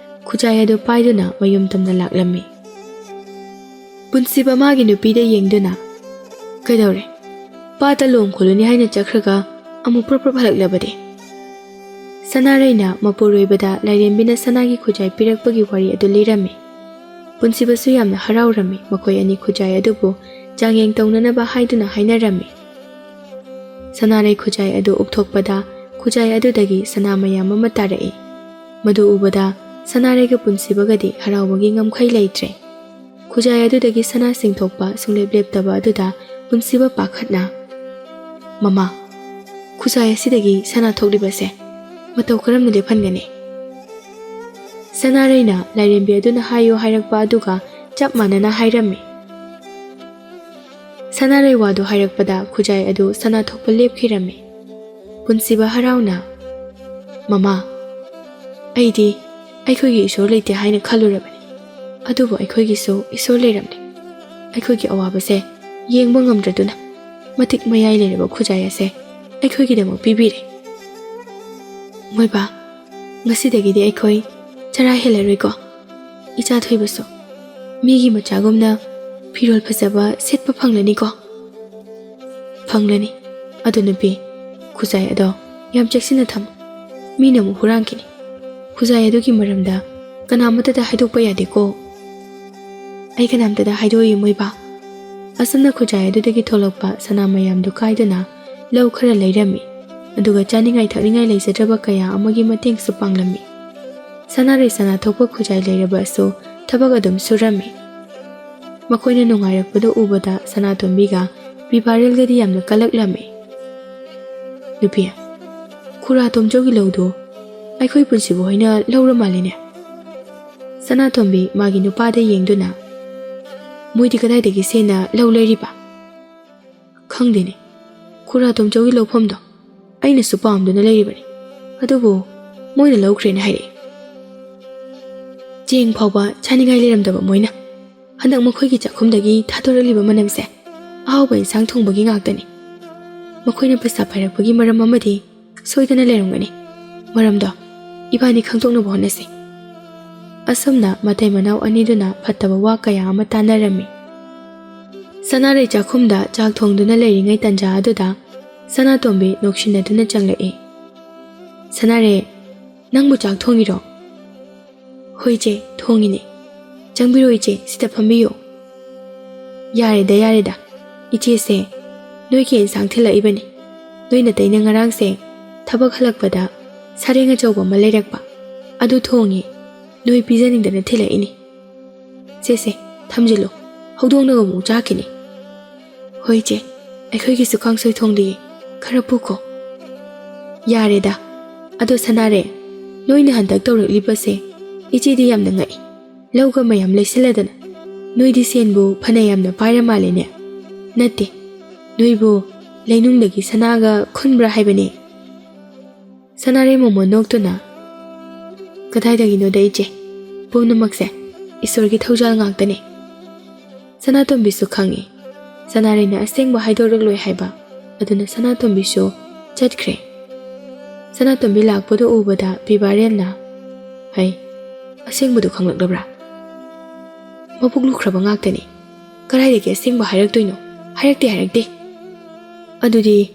ꯈꯨꯖꯥꯏ ꯑꯗꯨ ꯄꯥꯏꯗꯨꯅ ꯃꯌꯨꯝ ꯇꯝꯅ ꯂꯥꯛꯂꯝꯃꯤ꯫ ꯄꯨꯟꯁꯤꯕ ꯃꯥꯒꯤ ꯅꯨꯄꯤꯗ ꯌꯦꯡꯗꯨꯅ, "ꯀꯩꯗꯧꯔꯦ? ꯄꯥꯠꯇ ꯂꯣꯡ ꯈꯣꯜꯂꯨꯅꯤ ꯍꯥꯏꯅ ꯆꯠꯈ꯭ꯔꯒ ꯑꯃꯨꯛ ꯄ꯭ꯔꯞ ꯄ꯭ꯔꯞ ꯍꯜꯂꯛꯂꯕꯗꯤ?" ꯁꯅꯥꯔꯩꯅ ꯃꯄꯨꯔꯣꯏꯕꯗ ꯂꯥꯏꯔꯦꯝꯕꯤꯅ ꯁꯅꯥꯒꯤ ꯈꯨꯖꯥꯏ ꯄꯤꯔꯛꯄꯒꯤ ꯋꯥꯔꯤ ꯑꯗꯨ ꯂꯤꯔꯝꯃꯤ꯫ ꯄꯨꯟꯁꯤꯕꯁꯨ ꯌꯥꯝꯅ ꯍꯔꯥꯎꯔꯝꯃꯤ꯫ ꯃꯈꯣꯏ ꯑꯅꯤ ꯈꯨꯖꯥꯏ ꯑꯗꯨꯕꯨ ꯆꯥꯡꯌꯦꯡ ꯇꯧꯅꯅꯕ ꯍꯥꯏꯗꯨꯅ ꯍꯥꯏꯅꯔꯝꯃꯤ꯫ ꯁꯅꯥꯔꯩ ꯈꯨꯖꯥꯏ ꯑꯗꯨ ꯎꯞꯊꯣꯛꯄꯗ ꯈꯨꯖꯥꯏ ꯑꯗꯨꯗꯒꯤ ꯁꯅꯥ ꯃꯌꯥꯝ ꯑꯃ ꯇꯥꯔꯛꯏ꯫ ꯃꯗꯨ ꯎꯕꯗ ꯁꯅꯥꯔꯩꯒ ꯄꯨꯟꯁꯤꯕꯒꯗꯤ ꯍꯔꯥꯎꯕꯒꯤ ꯉꯝꯈꯩ ꯂꯩꯇ꯭ꯔꯦ꯫ ꯈꯨꯖꯥꯏ ꯑꯗꯨꯗꯒꯤ ꯁꯅꯥ ꯆꯤꯡꯊꯣꯛꯄ ꯁꯨꯡꯂꯦꯞ ꯂꯦꯞꯇꯕ ꯑꯗꯨꯗ ꯄꯨꯟꯁꯤꯕ ꯄꯥꯈꯠꯅ, "ꯃꯃꯥ, ꯈꯨꯖꯥꯏ ꯑꯁꯤꯗꯒꯤ ꯁꯅꯥ ꯊꯣꯛꯂꯤꯕꯁꯦ ꯃꯇꯧ ꯀꯔꯝꯅ ꯂꯦꯞꯍꯟꯒꯅꯤ?" ꯁꯅꯥꯔꯩꯅ ꯂꯥꯏꯔꯦꯝꯕꯤ ꯑꯗꯨꯅ ꯍꯥꯏꯌꯨ ꯍꯥꯏꯔꯛꯄ ꯑꯗꯨꯒ ꯆꯞ ꯃꯥꯟꯅꯅ ꯍꯥꯏꯔꯝꯃꯤ꯫ ꯁꯅꯥꯔꯩ ꯋꯥꯗꯨ ꯍꯥꯏꯔꯛꯄꯗ ꯈꯨꯖꯥꯏ ꯑꯗꯨ ꯁꯅꯥ ꯊꯣꯛꯄ ꯂꯦꯞꯈꯤꯔꯝꯃꯤ꯫ ꯄꯨꯟꯁꯤꯕ ꯍꯔꯥꯎꯅ, "ꯃꯃꯥ, ꯑꯩꯗꯤ ꯑꯩꯈꯣꯏꯒꯤ ꯏꯁꯣꯔ ꯂꯩꯇꯦ ꯍꯥꯏꯅ ꯈꯜꯂꯨꯔꯕꯅꯤ꯫ ꯑꯗꯨꯕꯨ ꯑꯩꯈꯣꯏꯒꯤꯁꯨ ꯏꯁꯣꯔ ꯂꯩꯔꯝꯂꯦ꯫ ꯑꯩꯈꯣꯏꯒꯤ ꯑꯋꯥꯕꯁꯦ ꯌꯦꯡꯕ ꯉꯝꯗ꯭ꯔꯗꯨꯅ ꯃꯇꯤꯛ ꯃꯌꯥꯏ ꯂꯩꯔꯕ ꯈꯨꯖꯥꯏ ꯑꯁꯦ ꯑꯩꯈꯣꯏꯒꯤꯗꯃꯛ ꯄꯤꯕꯤꯔꯦ꯫ ꯃꯣꯏꯕꯥ, ꯉꯁꯤꯗꯒꯤꯗꯤ ꯑꯩꯈꯣꯏ ꯆꯔꯥ ꯍꯦꯜꯂꯔꯣꯏꯀꯣ꯫ ꯏꯆꯥ ꯊꯣꯏꯕꯁꯨ ꯃꯤꯒꯤ ꯃꯆꯥꯒꯨꯝꯅ ꯐꯤꯔꯣꯜ ꯐꯖꯕ ꯁꯦꯠꯄ ꯐꯪꯂꯅꯤꯀꯣ? ꯐꯪꯂꯅꯤ꯫ ꯑꯗꯨ ꯅꯨꯄꯤ, ꯈꯨꯖꯥꯏ ꯑꯗꯣ ꯌꯥꯝ ꯆꯦꯛꯁꯤꯟꯅ ꯊꯝꯃꯨ꯫ ꯃꯤꯅ ꯑꯃꯨꯛ ꯍꯨꯔꯥꯟꯈꯤꯅꯤ꯫ ꯈꯨꯖꯥꯏ ꯑꯗꯨꯒꯤ ꯃꯔꯝꯗ ꯀꯅꯥꯃꯠꯇꯗ ꯍꯥꯏꯗꯣꯛꯄ ꯌꯥꯗꯦꯀꯣ꯫ ꯑꯩ ꯀꯅꯥꯝꯇꯗ ꯍꯥꯏꯗꯣꯛꯏ ꯃꯣꯏꯕꯥ꯫ ꯑꯁꯨꯝꯅ ꯈꯨꯖꯥꯏ ꯑꯗꯨꯗꯒꯤ ꯊꯣꯛꯂꯛꯄ ꯁꯅꯥ ꯃꯌꯥꯝꯗꯨ ꯀꯥꯏꯗꯨꯅ ꯂꯧ ꯈꯔ ꯂꯩꯔꯝꯃꯤ꯫ ꯑꯗꯨꯒ ꯆꯥꯅꯤꯡꯉꯥꯏ ꯊꯛꯅꯤꯡꯉꯥꯏ ꯂꯩꯖꯗ꯭ꯔꯕ ꯀꯌꯥ ꯑꯃꯒꯤ ꯃꯇꯦꯡꯁꯨ ꯄꯥꯡꯂꯝꯃꯤ꯫ ꯁꯅꯥꯔꯩ ꯁꯅꯥ ꯊꯣꯛꯄ ꯈꯨꯖꯥꯏ ꯂꯩꯔꯕ ꯑꯁꯨ ꯊꯕꯛ ꯑꯗꯨꯝ ꯁꯨꯔꯝꯃꯤ꯫ ꯃꯈꯣꯏꯅ ꯅꯨꯡꯉꯥꯏꯔꯛꯄꯗꯨ ꯎꯕꯗ ꯁꯅꯥꯇꯣꯝꯕꯤꯒ ꯕꯤꯕꯥꯔꯦꯜꯒꯗꯤ ꯌꯥꯝꯅ ꯀꯜꯂꯛꯂꯝꯃꯤ꯫ ꯅꯨꯄꯤ, ꯈꯨꯔꯥ ꯇꯣꯝꯆꯧꯒꯤ ꯂꯧꯗꯨ ꯑꯩꯈꯣꯏ ꯄꯨꯟꯁꯤꯕꯨ ꯍꯣꯏꯅ ꯂꯧꯔ ꯃꯥꯜꯂꯤꯅꯦ꯫ ꯁꯅꯥꯇꯣꯝꯕꯤ ꯃꯥꯒꯤ ꯅꯨꯄꯥꯗ ꯌꯦꯡꯗꯨꯅ, ꯃꯣꯏꯗꯤ ꯀꯗꯥꯏꯗꯒꯤ ꯁꯦꯟꯅ ꯂꯧ ꯂꯩꯔꯤꯕ? ꯈꯪꯗꯦꯅꯦ꯫ ꯈꯨꯔꯥ ꯇꯣꯝꯆꯧꯒꯤ ꯂꯧꯐꯝꯗꯣ ꯑꯩꯅꯁꯨ ꯄꯥꯝꯗꯨꯅ ꯂꯩꯔꯤꯕꯅꯤ꯫ ꯑꯗꯨꯕꯨ ꯃꯣꯏꯅ ꯂꯧꯈ꯭ꯔꯦꯅ ꯍꯥꯏꯔꯛꯏ꯫ ꯆꯦꯡ ꯐꯥꯎꯕ ꯆꯥꯅꯤꯡꯉꯥꯏ ꯂꯩꯔꯝꯗꯕ ꯃꯣꯏꯅ ꯍꯟꯗꯛ ꯃꯈꯣꯏꯒꯤ ꯆꯥꯛꯈꯨꯝꯗꯒꯤ ꯊꯥꯗꯣꯔꯛꯂꯤꯕ ꯃꯅꯝꯁꯦ ꯑꯍꯥꯎꯕ ꯏꯟꯁꯥꯡ ꯊꯣꯡꯕꯒꯤ ꯉꯥꯛꯇꯅꯤ꯫ ꯃꯈꯣꯏꯅ ꯄꯩꯁꯥ ꯄꯥꯏꯔꯛꯄꯒꯤ ꯃꯔꯝ ꯑꯃꯗꯤ ꯁꯣꯏꯗꯅ ꯂꯩꯔꯝꯒꯅꯤ꯫ ꯃꯔꯝꯗꯣ ꯏꯕꯥꯅꯤ ꯈꯪꯗꯣꯛꯅꯕ ꯍꯣꯠꯅꯁꯤ꯫ ꯑꯁꯨꯝꯅ ꯃꯇꯩ ꯃꯅꯥꯎ ꯑꯅꯤꯗꯨꯅ ꯐꯠꯇꯕ ꯋꯥ ꯀꯌꯥ ꯑꯃ ꯇꯥꯟꯅꯔꯝꯃꯤ꯫ ꯁꯅꯥꯔꯩ ꯆꯥꯛꯈꯨꯝꯗ ꯆꯥꯛ ꯊꯣꯡꯗꯨꯅ ꯂꯩꯔꯤꯉꯩ ꯇꯟꯖꯥ ꯑꯗꯨꯗ ꯁꯅꯥꯇꯣꯝꯕꯤ ꯅꯣꯛꯁꯤꯟꯅꯗꯨꯅ ꯆꯪꯂꯛꯏ꯫ "ꯁꯅꯥꯔꯩ, ꯅꯪꯕꯨ ꯆꯥꯛ ꯊꯣꯡꯉꯤꯔꯣ?" "ꯍꯣꯏ ꯏꯆꯦ, ꯊꯣꯡꯉꯤꯅꯦ꯫ ꯆꯪꯕꯤꯔꯣ ꯏꯆꯦ, ꯁꯤꯗ ꯐꯝꯕꯤꯌꯨ꯫" "ꯌꯥꯔꯦꯗ, ꯌꯥꯔꯦꯗ꯫ ꯏꯆꯦꯁꯦ ꯅꯣꯏꯒꯤ ꯑꯦꯟꯁꯥꯡ ꯊꯤꯜꯂꯛꯏꯕꯅꯤ꯫ ꯅꯣꯏ ꯅꯇꯩꯅ ꯉꯔꯥꯡꯁꯦ ꯊꯕꯛ ꯍꯜꯂꯛꯄꯗ ꯁꯔꯦꯡ ꯑꯆꯧꯕ ꯑꯃ ꯂꯩꯔꯛꯄ꯫ ꯑꯗꯨ ꯊꯣꯡꯉꯤ꯫ ꯅꯣꯏ ꯄꯤꯖꯅꯤꯡꯗꯅ ꯊꯤꯜꯂꯛꯏꯅꯤ꯫ ꯁꯦ, ꯁꯦ, ꯊꯝꯖꯤꯜꯂꯨ꯫ ꯍꯧꯗꯣꯡꯅꯒ ꯑꯃꯨꯛ ꯆꯥꯈꯤꯅꯤ꯫" "ꯍꯣꯏ ꯏꯆꯦ, ꯑꯩꯈꯣꯏꯒꯤꯁꯨ ꯀꯥꯡꯁꯣꯏ ꯊꯣꯡꯂꯤꯌꯦ꯫ ꯈꯔ ꯄꯨꯈꯣ꯫" "ꯌꯥꯔꯦꯗ꯫ ꯑꯗꯣ ꯁꯅꯥꯔꯦ, ꯅꯣꯏꯅ ꯍꯟꯗꯛ ꯇꯧꯔꯛꯂꯤꯕꯁꯦ ꯏꯆꯦꯗꯤ ꯌꯥꯝꯅ ꯉꯛꯏ꯫ ꯂꯧꯒ ꯃꯌꯥꯝ ꯂꯩꯁꯤꯜꯂꯗꯅ ꯅꯣꯏꯗꯤ ꯁꯦꯟꯕꯨ ꯐꯅ ꯌꯥꯝꯅ ꯄꯥꯏꯔ ꯃꯥꯜꯂꯦꯅꯦ꯫" "ꯅꯠꯇꯦ, ꯅꯣꯏꯕꯨ ꯂꯩꯅꯨꯡꯗꯒꯤ ꯁꯅꯥꯒ ꯈꯨꯟꯕ꯭ꯔꯥ ꯍꯥꯏꯕꯅꯦ꯫" ꯁꯅꯥꯔꯩ ꯃꯣꯃꯣꯟ ꯅꯣꯛꯇꯨꯅ, "ꯀꯗꯥꯏꯗꯒꯤꯅꯣꯗ ꯏꯆꯦ, ꯄꯨꯝꯅꯃꯛꯁꯦ ꯏꯁꯣꯔꯒꯤ ꯊꯧꯖꯥꯜ ꯉꯥꯛꯇꯅꯦ꯫" ꯁꯅꯥꯇꯣꯝꯕꯤꯁꯨ ꯈꯪꯏ ꯁꯅꯥꯔꯩꯅ ꯑꯁꯦꯡꯕ ꯍꯥꯏꯗꯣꯔꯛꯂꯣꯏ ꯍꯥꯏꯕ꯫ ꯑꯗꯨꯅ ꯁꯅꯥꯇꯣꯝꯕꯤꯁꯨ ꯆꯠꯈ꯭ꯔꯦ꯫ ꯁꯅꯥꯇꯣꯝꯕꯤ ꯂꯥꯛꯄꯗꯨ ꯎꯕꯗ ꯄꯤꯕꯥꯔꯦꯜꯅ, "ꯍꯩ, ꯑꯁꯦꯡꯕꯗꯨ ꯈꯪꯂꯛꯂꯕ꯭ꯔꯥ?" "ꯃꯕꯨꯛ ꯂꯨꯈ꯭ꯔꯕ ꯉꯥꯛꯇꯅꯤ꯫ ꯀꯗꯥꯏꯗꯒꯤ ꯑꯁꯦꯡꯕ ꯍꯥꯏꯔꯛꯇꯣꯏꯅꯣ? ꯍꯥꯏꯔꯛꯇꯦ, ꯍꯥꯏꯔꯛꯇꯦ꯫" "ꯑꯗꯨꯗꯤ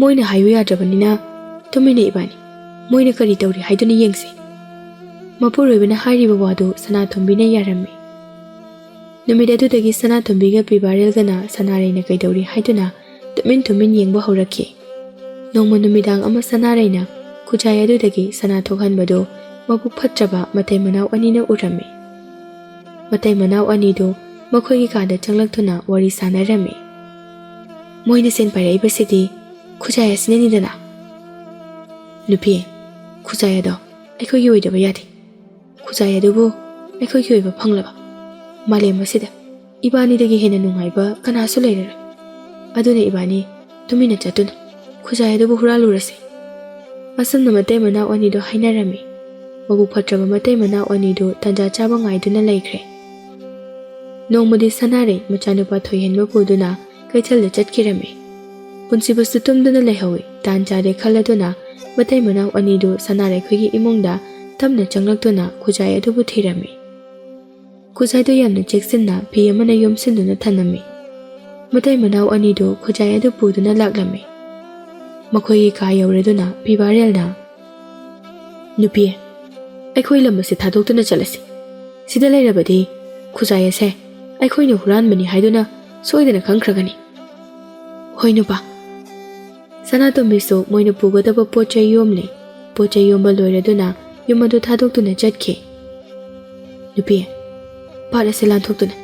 ꯃꯣꯏꯅ ꯍꯥꯏꯌꯨ ꯌꯥꯗ꯭ꯔꯕꯅꯤꯅ ꯇꯨꯃꯤꯟꯅ ꯏꯕꯥꯅꯤ ꯃꯣꯏꯅ ꯀꯔꯤ ꯇꯧꯔꯤ ꯍꯥꯏꯗꯨꯅ ꯌꯦꯡꯁꯤ꯫" ꯃꯄꯨꯔꯣꯏꯕꯅ ꯍꯥꯏꯔꯤꯕ ꯋꯥꯗꯨ ꯁꯅꯥꯇꯣꯝꯕꯤꯅ ꯌꯥꯔꯝꯃꯤ꯫ ꯅꯨꯃꯤꯠ ꯑꯗꯨꯗꯒꯤ ꯁꯅꯥꯇꯣꯝꯕꯤꯒ ꯄꯤꯕꯥꯔꯦꯜꯒꯅ ꯁꯅꯥꯔꯩꯅ ꯀꯩꯗꯧꯔꯤ ꯍꯥꯏꯗꯨꯅ ꯇꯨꯃꯤꯟ ꯇꯨꯃꯤꯟ ꯌꯦꯡꯕ ꯍꯧꯔꯛꯈꯤ꯫ ꯅꯣꯡꯃ ꯅꯨꯃꯤꯗꯥꯡ ꯑꯃ ꯁꯅꯥꯔꯩꯅ ꯈꯨꯖꯥꯏ ꯑꯗꯨꯗꯒꯤ ꯁꯅꯥ ꯊꯣꯛꯍꯟꯕꯗꯨ ꯃꯕꯨꯛ ꯐꯠꯇ꯭ꯔꯕ ꯃꯇꯩ ꯃꯅꯥꯎ ꯑꯅꯤꯅ ꯎꯔꯝꯃꯤ꯫ ꯃꯇꯩ ꯃꯅꯥꯎ ꯑꯅꯤꯗꯨ ꯃꯈꯣꯏꯒꯤ ꯀꯥꯗ ꯆꯪꯂꯛꯇꯨꯅ ꯋꯥꯔꯤ ꯁꯥꯟꯅꯔꯝꯃꯤ꯫ "ꯃꯣꯏꯅ ꯁꯦꯟ ꯄꯥꯏꯔꯛꯏꯕꯁꯤꯗꯤ ꯈꯨꯖꯥꯏ ꯑꯁꯤꯅꯅꯤꯗꯅ?" "ꯅꯨꯄꯤ, ꯈꯨꯖꯥꯏ ꯑꯗꯣ ꯑꯩꯈꯣꯏꯒꯤ ꯑꯣꯏꯗꯕ ꯌꯥꯗꯦ꯫ ꯈꯨꯖꯥꯏ ꯑꯗꯨꯕꯨ ꯑꯩꯈꯣꯏꯒꯤ ꯑꯣꯏꯕ ꯐꯪꯂꯕ ꯃꯥꯂꯦꯝ ꯑꯁꯤꯗ ꯏꯕꯥꯅꯤꯗꯒꯤ ꯍꯦꯟꯅ ꯅꯨꯡꯉꯥꯏꯕ ꯀꯅꯥꯁꯨ ꯂꯩꯔꯔꯣꯏ꯫ ꯑꯗꯨꯅ ꯏꯕꯥꯅꯤ ꯇꯨꯃꯤꯟꯅ ꯆꯠꯇꯨꯅ ꯈꯨꯖꯥꯏ ꯑꯗꯨꯕꯨ ꯍꯨꯔꯥꯜꯂꯨꯔꯁꯤ꯫" ꯑꯁꯨꯝꯅ ꯃꯇꯩ ꯃꯅꯥꯎ ꯑꯅꯤꯗꯨ ꯍꯥꯏꯅꯔꯝꯃꯤ꯫ ꯃꯕꯨꯛ ꯐꯠꯇ꯭ꯔꯕ ꯃꯇꯩ ꯃꯅꯥꯎ ꯑꯅꯤꯗꯨ ꯇꯥꯟꯖꯥ ꯆꯥꯕ ꯉꯥꯏꯗꯨꯅ ꯂꯩꯈ꯭ꯔꯦ꯫ ꯅꯣꯡꯃꯗꯤ ꯁꯅꯥꯔꯩ ꯃꯆꯥꯅꯨꯄꯥ ꯊꯣꯏꯍꯦꯟꯕ ꯄꯨꯗꯨꯅ ꯀꯩꯊꯦꯜꯗ ꯆꯠꯈꯤꯔꯝꯃꯤ꯫ ꯄꯨꯟꯁꯤꯕꯁꯨ ꯇꯨꯝꯗꯨꯅ ꯂꯩꯍꯧꯏ꯫ ꯇꯥꯟ ꯆꯥꯔꯦ ꯈꯜꯂꯗꯨꯅ ꯃꯇꯩ ꯃꯅꯥꯎ ꯑꯅꯤꯗꯨ ꯁꯅꯥꯔꯩ ꯈꯣꯏꯒꯤ ꯏꯃꯨꯡꯗ ꯇꯞꯅ ꯆꯪꯂꯛꯇꯨꯅ ꯈꯨꯖꯥꯏ ꯑꯗꯨꯕꯨ ꯊꯤꯔꯝꯃꯤ꯫ ꯈꯨꯖꯥꯏꯗꯨ ꯌꯥꯝꯅ ꯆꯦꯛꯁꯤꯟꯅ ꯐꯤ ꯑꯃꯅ ꯌꯣꯝꯁꯤꯟꯗꯨꯅ ꯊꯝꯂꯝꯃꯤ꯫ ꯃꯇꯩ ꯃꯅꯥꯎ ꯑꯅꯤꯗꯨ ꯈꯨꯖꯥꯏ ꯑꯗꯨ ꯄꯨꯗꯨꯅ ꯂꯥꯛꯂꯝꯃꯤ꯫ ꯃꯈꯣꯏꯒꯤ ꯀꯥ ꯌꯧꯔꯗꯨꯅ ꯄꯤꯕꯥꯔꯦꯜꯅ, "ꯅꯨꯄꯤ, ꯑꯩꯈꯣꯏ ꯂꯝ ꯑꯁꯤ ꯊꯥꯗꯣꯛꯇꯨꯅ ꯆꯠꯂꯁꯤ꯫ ꯁꯤꯗ ꯂꯩꯔꯕꯗꯤ ꯈꯨꯖꯥꯏ ꯑꯁꯦ ꯑꯩꯈꯣꯏꯅ ꯍꯨꯔꯥꯟꯕꯅꯤ ꯍꯥꯏꯗꯨꯅ ꯁꯣꯏꯗꯅ ꯈꯪꯈ꯭ꯔꯒꯅꯤ꯫" "ꯍꯣꯏ ꯅꯨꯄꯥ꯫" ꯁꯅꯥꯇꯣꯝꯕꯤꯁꯨ ꯃꯣꯏꯅ ꯄꯨꯒꯗꯕ ꯄꯣꯠ ꯆꯩ ꯌꯣꯝꯂꯦ꯫ ꯄꯣꯠ ꯆꯩ ꯌꯣꯝꯕ ꯂꯣꯏꯔꯗꯨꯅ ꯌꯨꯝ ꯑꯗꯨ ꯊꯥꯗꯣꯛꯇꯨꯅ ꯆꯠꯈꯤ꯫ "ꯅꯨꯄꯤ, ꯄꯥꯠ ꯑꯁꯤ ꯂꯥꯟꯊꯣꯛꯇꯨꯅ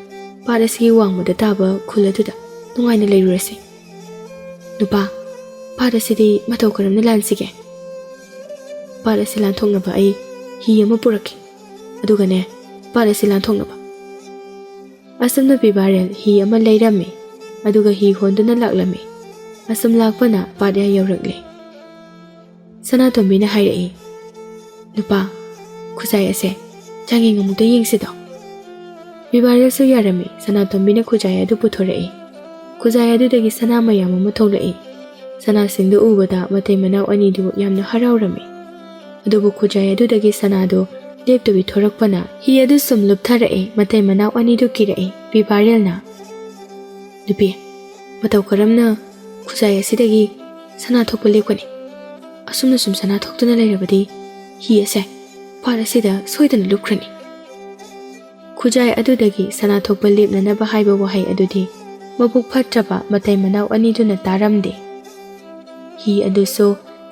ꯄꯥꯠ ꯑꯁꯤꯒꯤ ꯋꯥꯡꯃꯗ ꯇꯥꯕ ꯈꯨꯜ ꯑꯗꯨꯗ ꯅꯨꯡꯉꯥꯏꯅ ꯂꯩꯔꯨꯔꯁꯤ꯫ ꯅꯨꯄꯥ, ꯄꯥꯠ ꯑꯁꯤꯗꯤ ꯃꯇꯧ ꯀꯔꯝꯅ ꯂꯥꯟꯁꯤꯒꯦ?" "ꯄꯥꯠ ꯑꯁꯤ ꯂꯥꯟꯊꯣꯛꯅꯕ ꯑꯩ ꯍꯤ ꯑꯃ ꯄꯨꯔꯛꯀꯦ꯫ ꯑꯗꯨꯒꯅꯦ, ꯄꯥꯠ ꯑꯁꯤ ꯂꯥꯟꯊꯣꯛꯅꯕ꯫" ꯑꯁꯨꯝꯅ ꯄꯤꯕꯥꯔꯦꯜ ꯍꯤ ꯑꯃ ꯂꯩꯔꯝꯃꯤ, ꯑꯗꯨꯒ ꯍꯤ ꯍꯣꯟꯗꯨꯅ ꯂꯥꯛꯂꯝꯃꯤ꯫ ꯑꯁꯨꯝ ꯂꯥꯛꯄꯅ ꯄꯥꯠ ꯌꯥ ꯌꯧꯔꯛꯂꯦ꯫ ꯁꯅꯥꯇꯣꯝꯕꯤꯅ ꯍꯥꯏꯔꯛꯏ, "ꯅꯨꯄꯥ, ꯈꯨꯖꯥꯏ ꯑꯁꯦ ꯆꯥꯡꯌꯦꯡ ꯑꯃꯨꯛꯇ ꯌꯦꯡꯁꯤꯗꯣ꯫" ꯄꯤꯕꯥꯔꯦꯜꯁꯨ ꯌꯥꯔꯝꯃꯤ꯫ ꯁꯅꯥꯇꯣꯝꯕꯤꯅ ꯈꯨꯖꯥꯏ ꯑꯗꯨ ꯄꯨꯊꯣꯔꯛꯏ꯫ ꯈꯨꯖꯥꯏ ꯑꯗꯨꯗꯒꯤ ꯁꯅꯥ ꯃꯌꯥꯝ ꯑꯃ ꯊꯣꯛꯂꯛꯏ꯫ ꯁꯅꯥꯁꯤꯡꯗꯨ ꯎꯕꯗ ꯃꯇꯩ ꯃꯅꯥꯎ ꯑꯅꯤꯗꯨ ꯌꯥꯝꯅ ꯍꯔꯥꯎꯔꯝꯃꯤ꯫ ꯑꯗꯨꯕꯨ ꯈꯨꯖꯥꯏ ꯑꯗꯨꯗꯒꯤ ꯁꯅꯥꯗꯨ ꯂꯦꯞꯇꯕꯤ ꯊꯣꯔꯛꯄꯅ ꯍꯤ ꯑꯗꯨ ꯁꯨꯝ ꯂꯨꯞꯊꯔꯛꯑꯦ꯫ ꯃꯇꯩ ꯃꯅꯥꯎ ꯑꯅꯤꯗꯨ ꯀꯤꯔꯛꯑꯦ꯫ ꯕꯤꯕꯥꯔꯦꯜꯅ, "ꯅꯨꯄꯤ, ꯃꯇꯧ ꯀꯔꯝꯅ ꯈꯨꯖꯥꯏ ꯑꯁꯤꯗꯒꯤ ꯁꯅꯥ ꯊꯣꯛꯄ ꯂꯦꯞꯀꯅꯤ? ꯑꯁꯨꯝꯅ ꯁꯨꯝ ꯁꯅꯥ ꯊꯣꯛꯇꯨꯅ ꯂꯩꯔꯕꯗꯤ ꯍꯤ ꯑꯁꯦ ꯄꯥꯠ ꯑꯁꯤꯗ ꯁꯣꯏꯗꯅ ꯂꯨꯞꯈ꯭ꯔꯅꯤ꯫" ꯈꯨꯖꯥꯏ ꯑꯗꯨꯗꯒꯤ ꯁꯅꯥ ꯊꯣꯛꯄ ꯂꯦꯞꯅꯅꯕ ꯍꯥꯏꯕ ꯋꯥꯍꯩ ꯑꯗꯨꯗꯤ ꯃꯕꯨꯛ ꯐꯠꯇ꯭ꯔꯕ ꯃꯇꯩ ꯃꯅꯥꯎ ꯑꯅꯤꯗꯨꯅ ꯇꯥꯔꯝꯗꯦ꯫ ꯍꯤ ꯑꯗꯨꯁꯨ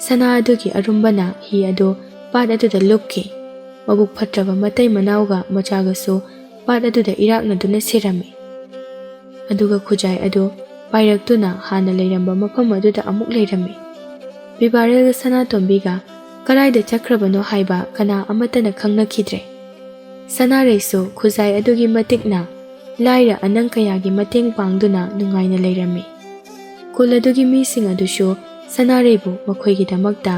ꯁꯅꯥ ꯑꯗꯨꯒꯤ ꯑꯔꯨꯝꯕꯅ ꯍꯤ ꯑꯗꯨ ꯄꯥꯠ ꯑꯗꯨꯗ ꯂꯨꯞꯈꯤ꯫ ꯃꯕꯨꯛ ꯐꯠꯇ꯭ꯔꯕ ꯃꯇꯩ ꯃꯅꯥꯎꯒ ꯃꯆꯥꯒꯁꯨ ꯄꯥꯠ ꯑꯗꯨꯗ ꯏꯔꯥꯛꯅꯗꯨꯅ ꯁꯤꯔꯝꯃꯤ꯫ ꯑꯗꯨꯒ ꯈꯨꯖꯥꯏ ꯑꯗꯨ ꯄꯥꯏꯔꯛꯇꯨꯅ ꯍꯥꯟꯅ ꯂꯩꯔꯝꯕ ꯃꯐꯝ ꯑꯗꯨꯗ ꯑꯃꯨꯛ ꯂꯩꯔꯝꯃꯤ꯫ ꯕꯤꯕꯥꯔꯦꯜꯒ ꯁꯅꯥꯇꯣꯝꯕꯤꯒ ꯀꯗꯥꯏꯗ ꯆꯠꯈ꯭ꯔꯕꯅꯣ ꯍꯥꯏꯕ ꯀꯅꯥ ꯑꯃꯠꯇꯅ ꯈꯪꯅꯈꯤꯗ꯭ꯔꯦ꯫ ꯁꯅꯥꯔꯩꯁꯨ ꯈꯨꯖꯥꯏ ꯑꯗꯨꯒꯤ ꯃꯇꯤꯛꯅ ꯂꯥꯏꯔ ꯑꯅꯪ ꯀꯌꯥꯒꯤ ꯃꯇꯦꯡ ꯄꯥꯡꯗꯨꯅ ꯅꯨꯡꯉꯥꯏꯅ ꯂꯩꯔꯝꯃꯤ꯫ ꯈꯨꯜ ꯑꯗꯨꯒꯤ ꯃꯤꯁꯤꯡ ꯑꯗꯨꯁꯨ ꯁꯅꯥꯔꯩꯕꯨ ꯃꯈꯣꯏꯒꯤꯗꯃꯛꯇ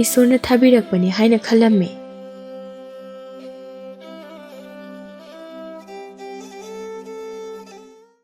ꯏꯁꯣꯔꯅ ꯊꯥꯕꯤꯔꯛꯄꯅꯤ ꯍꯥꯏꯅ ꯈꯜꯂꯝꯃꯤ꯫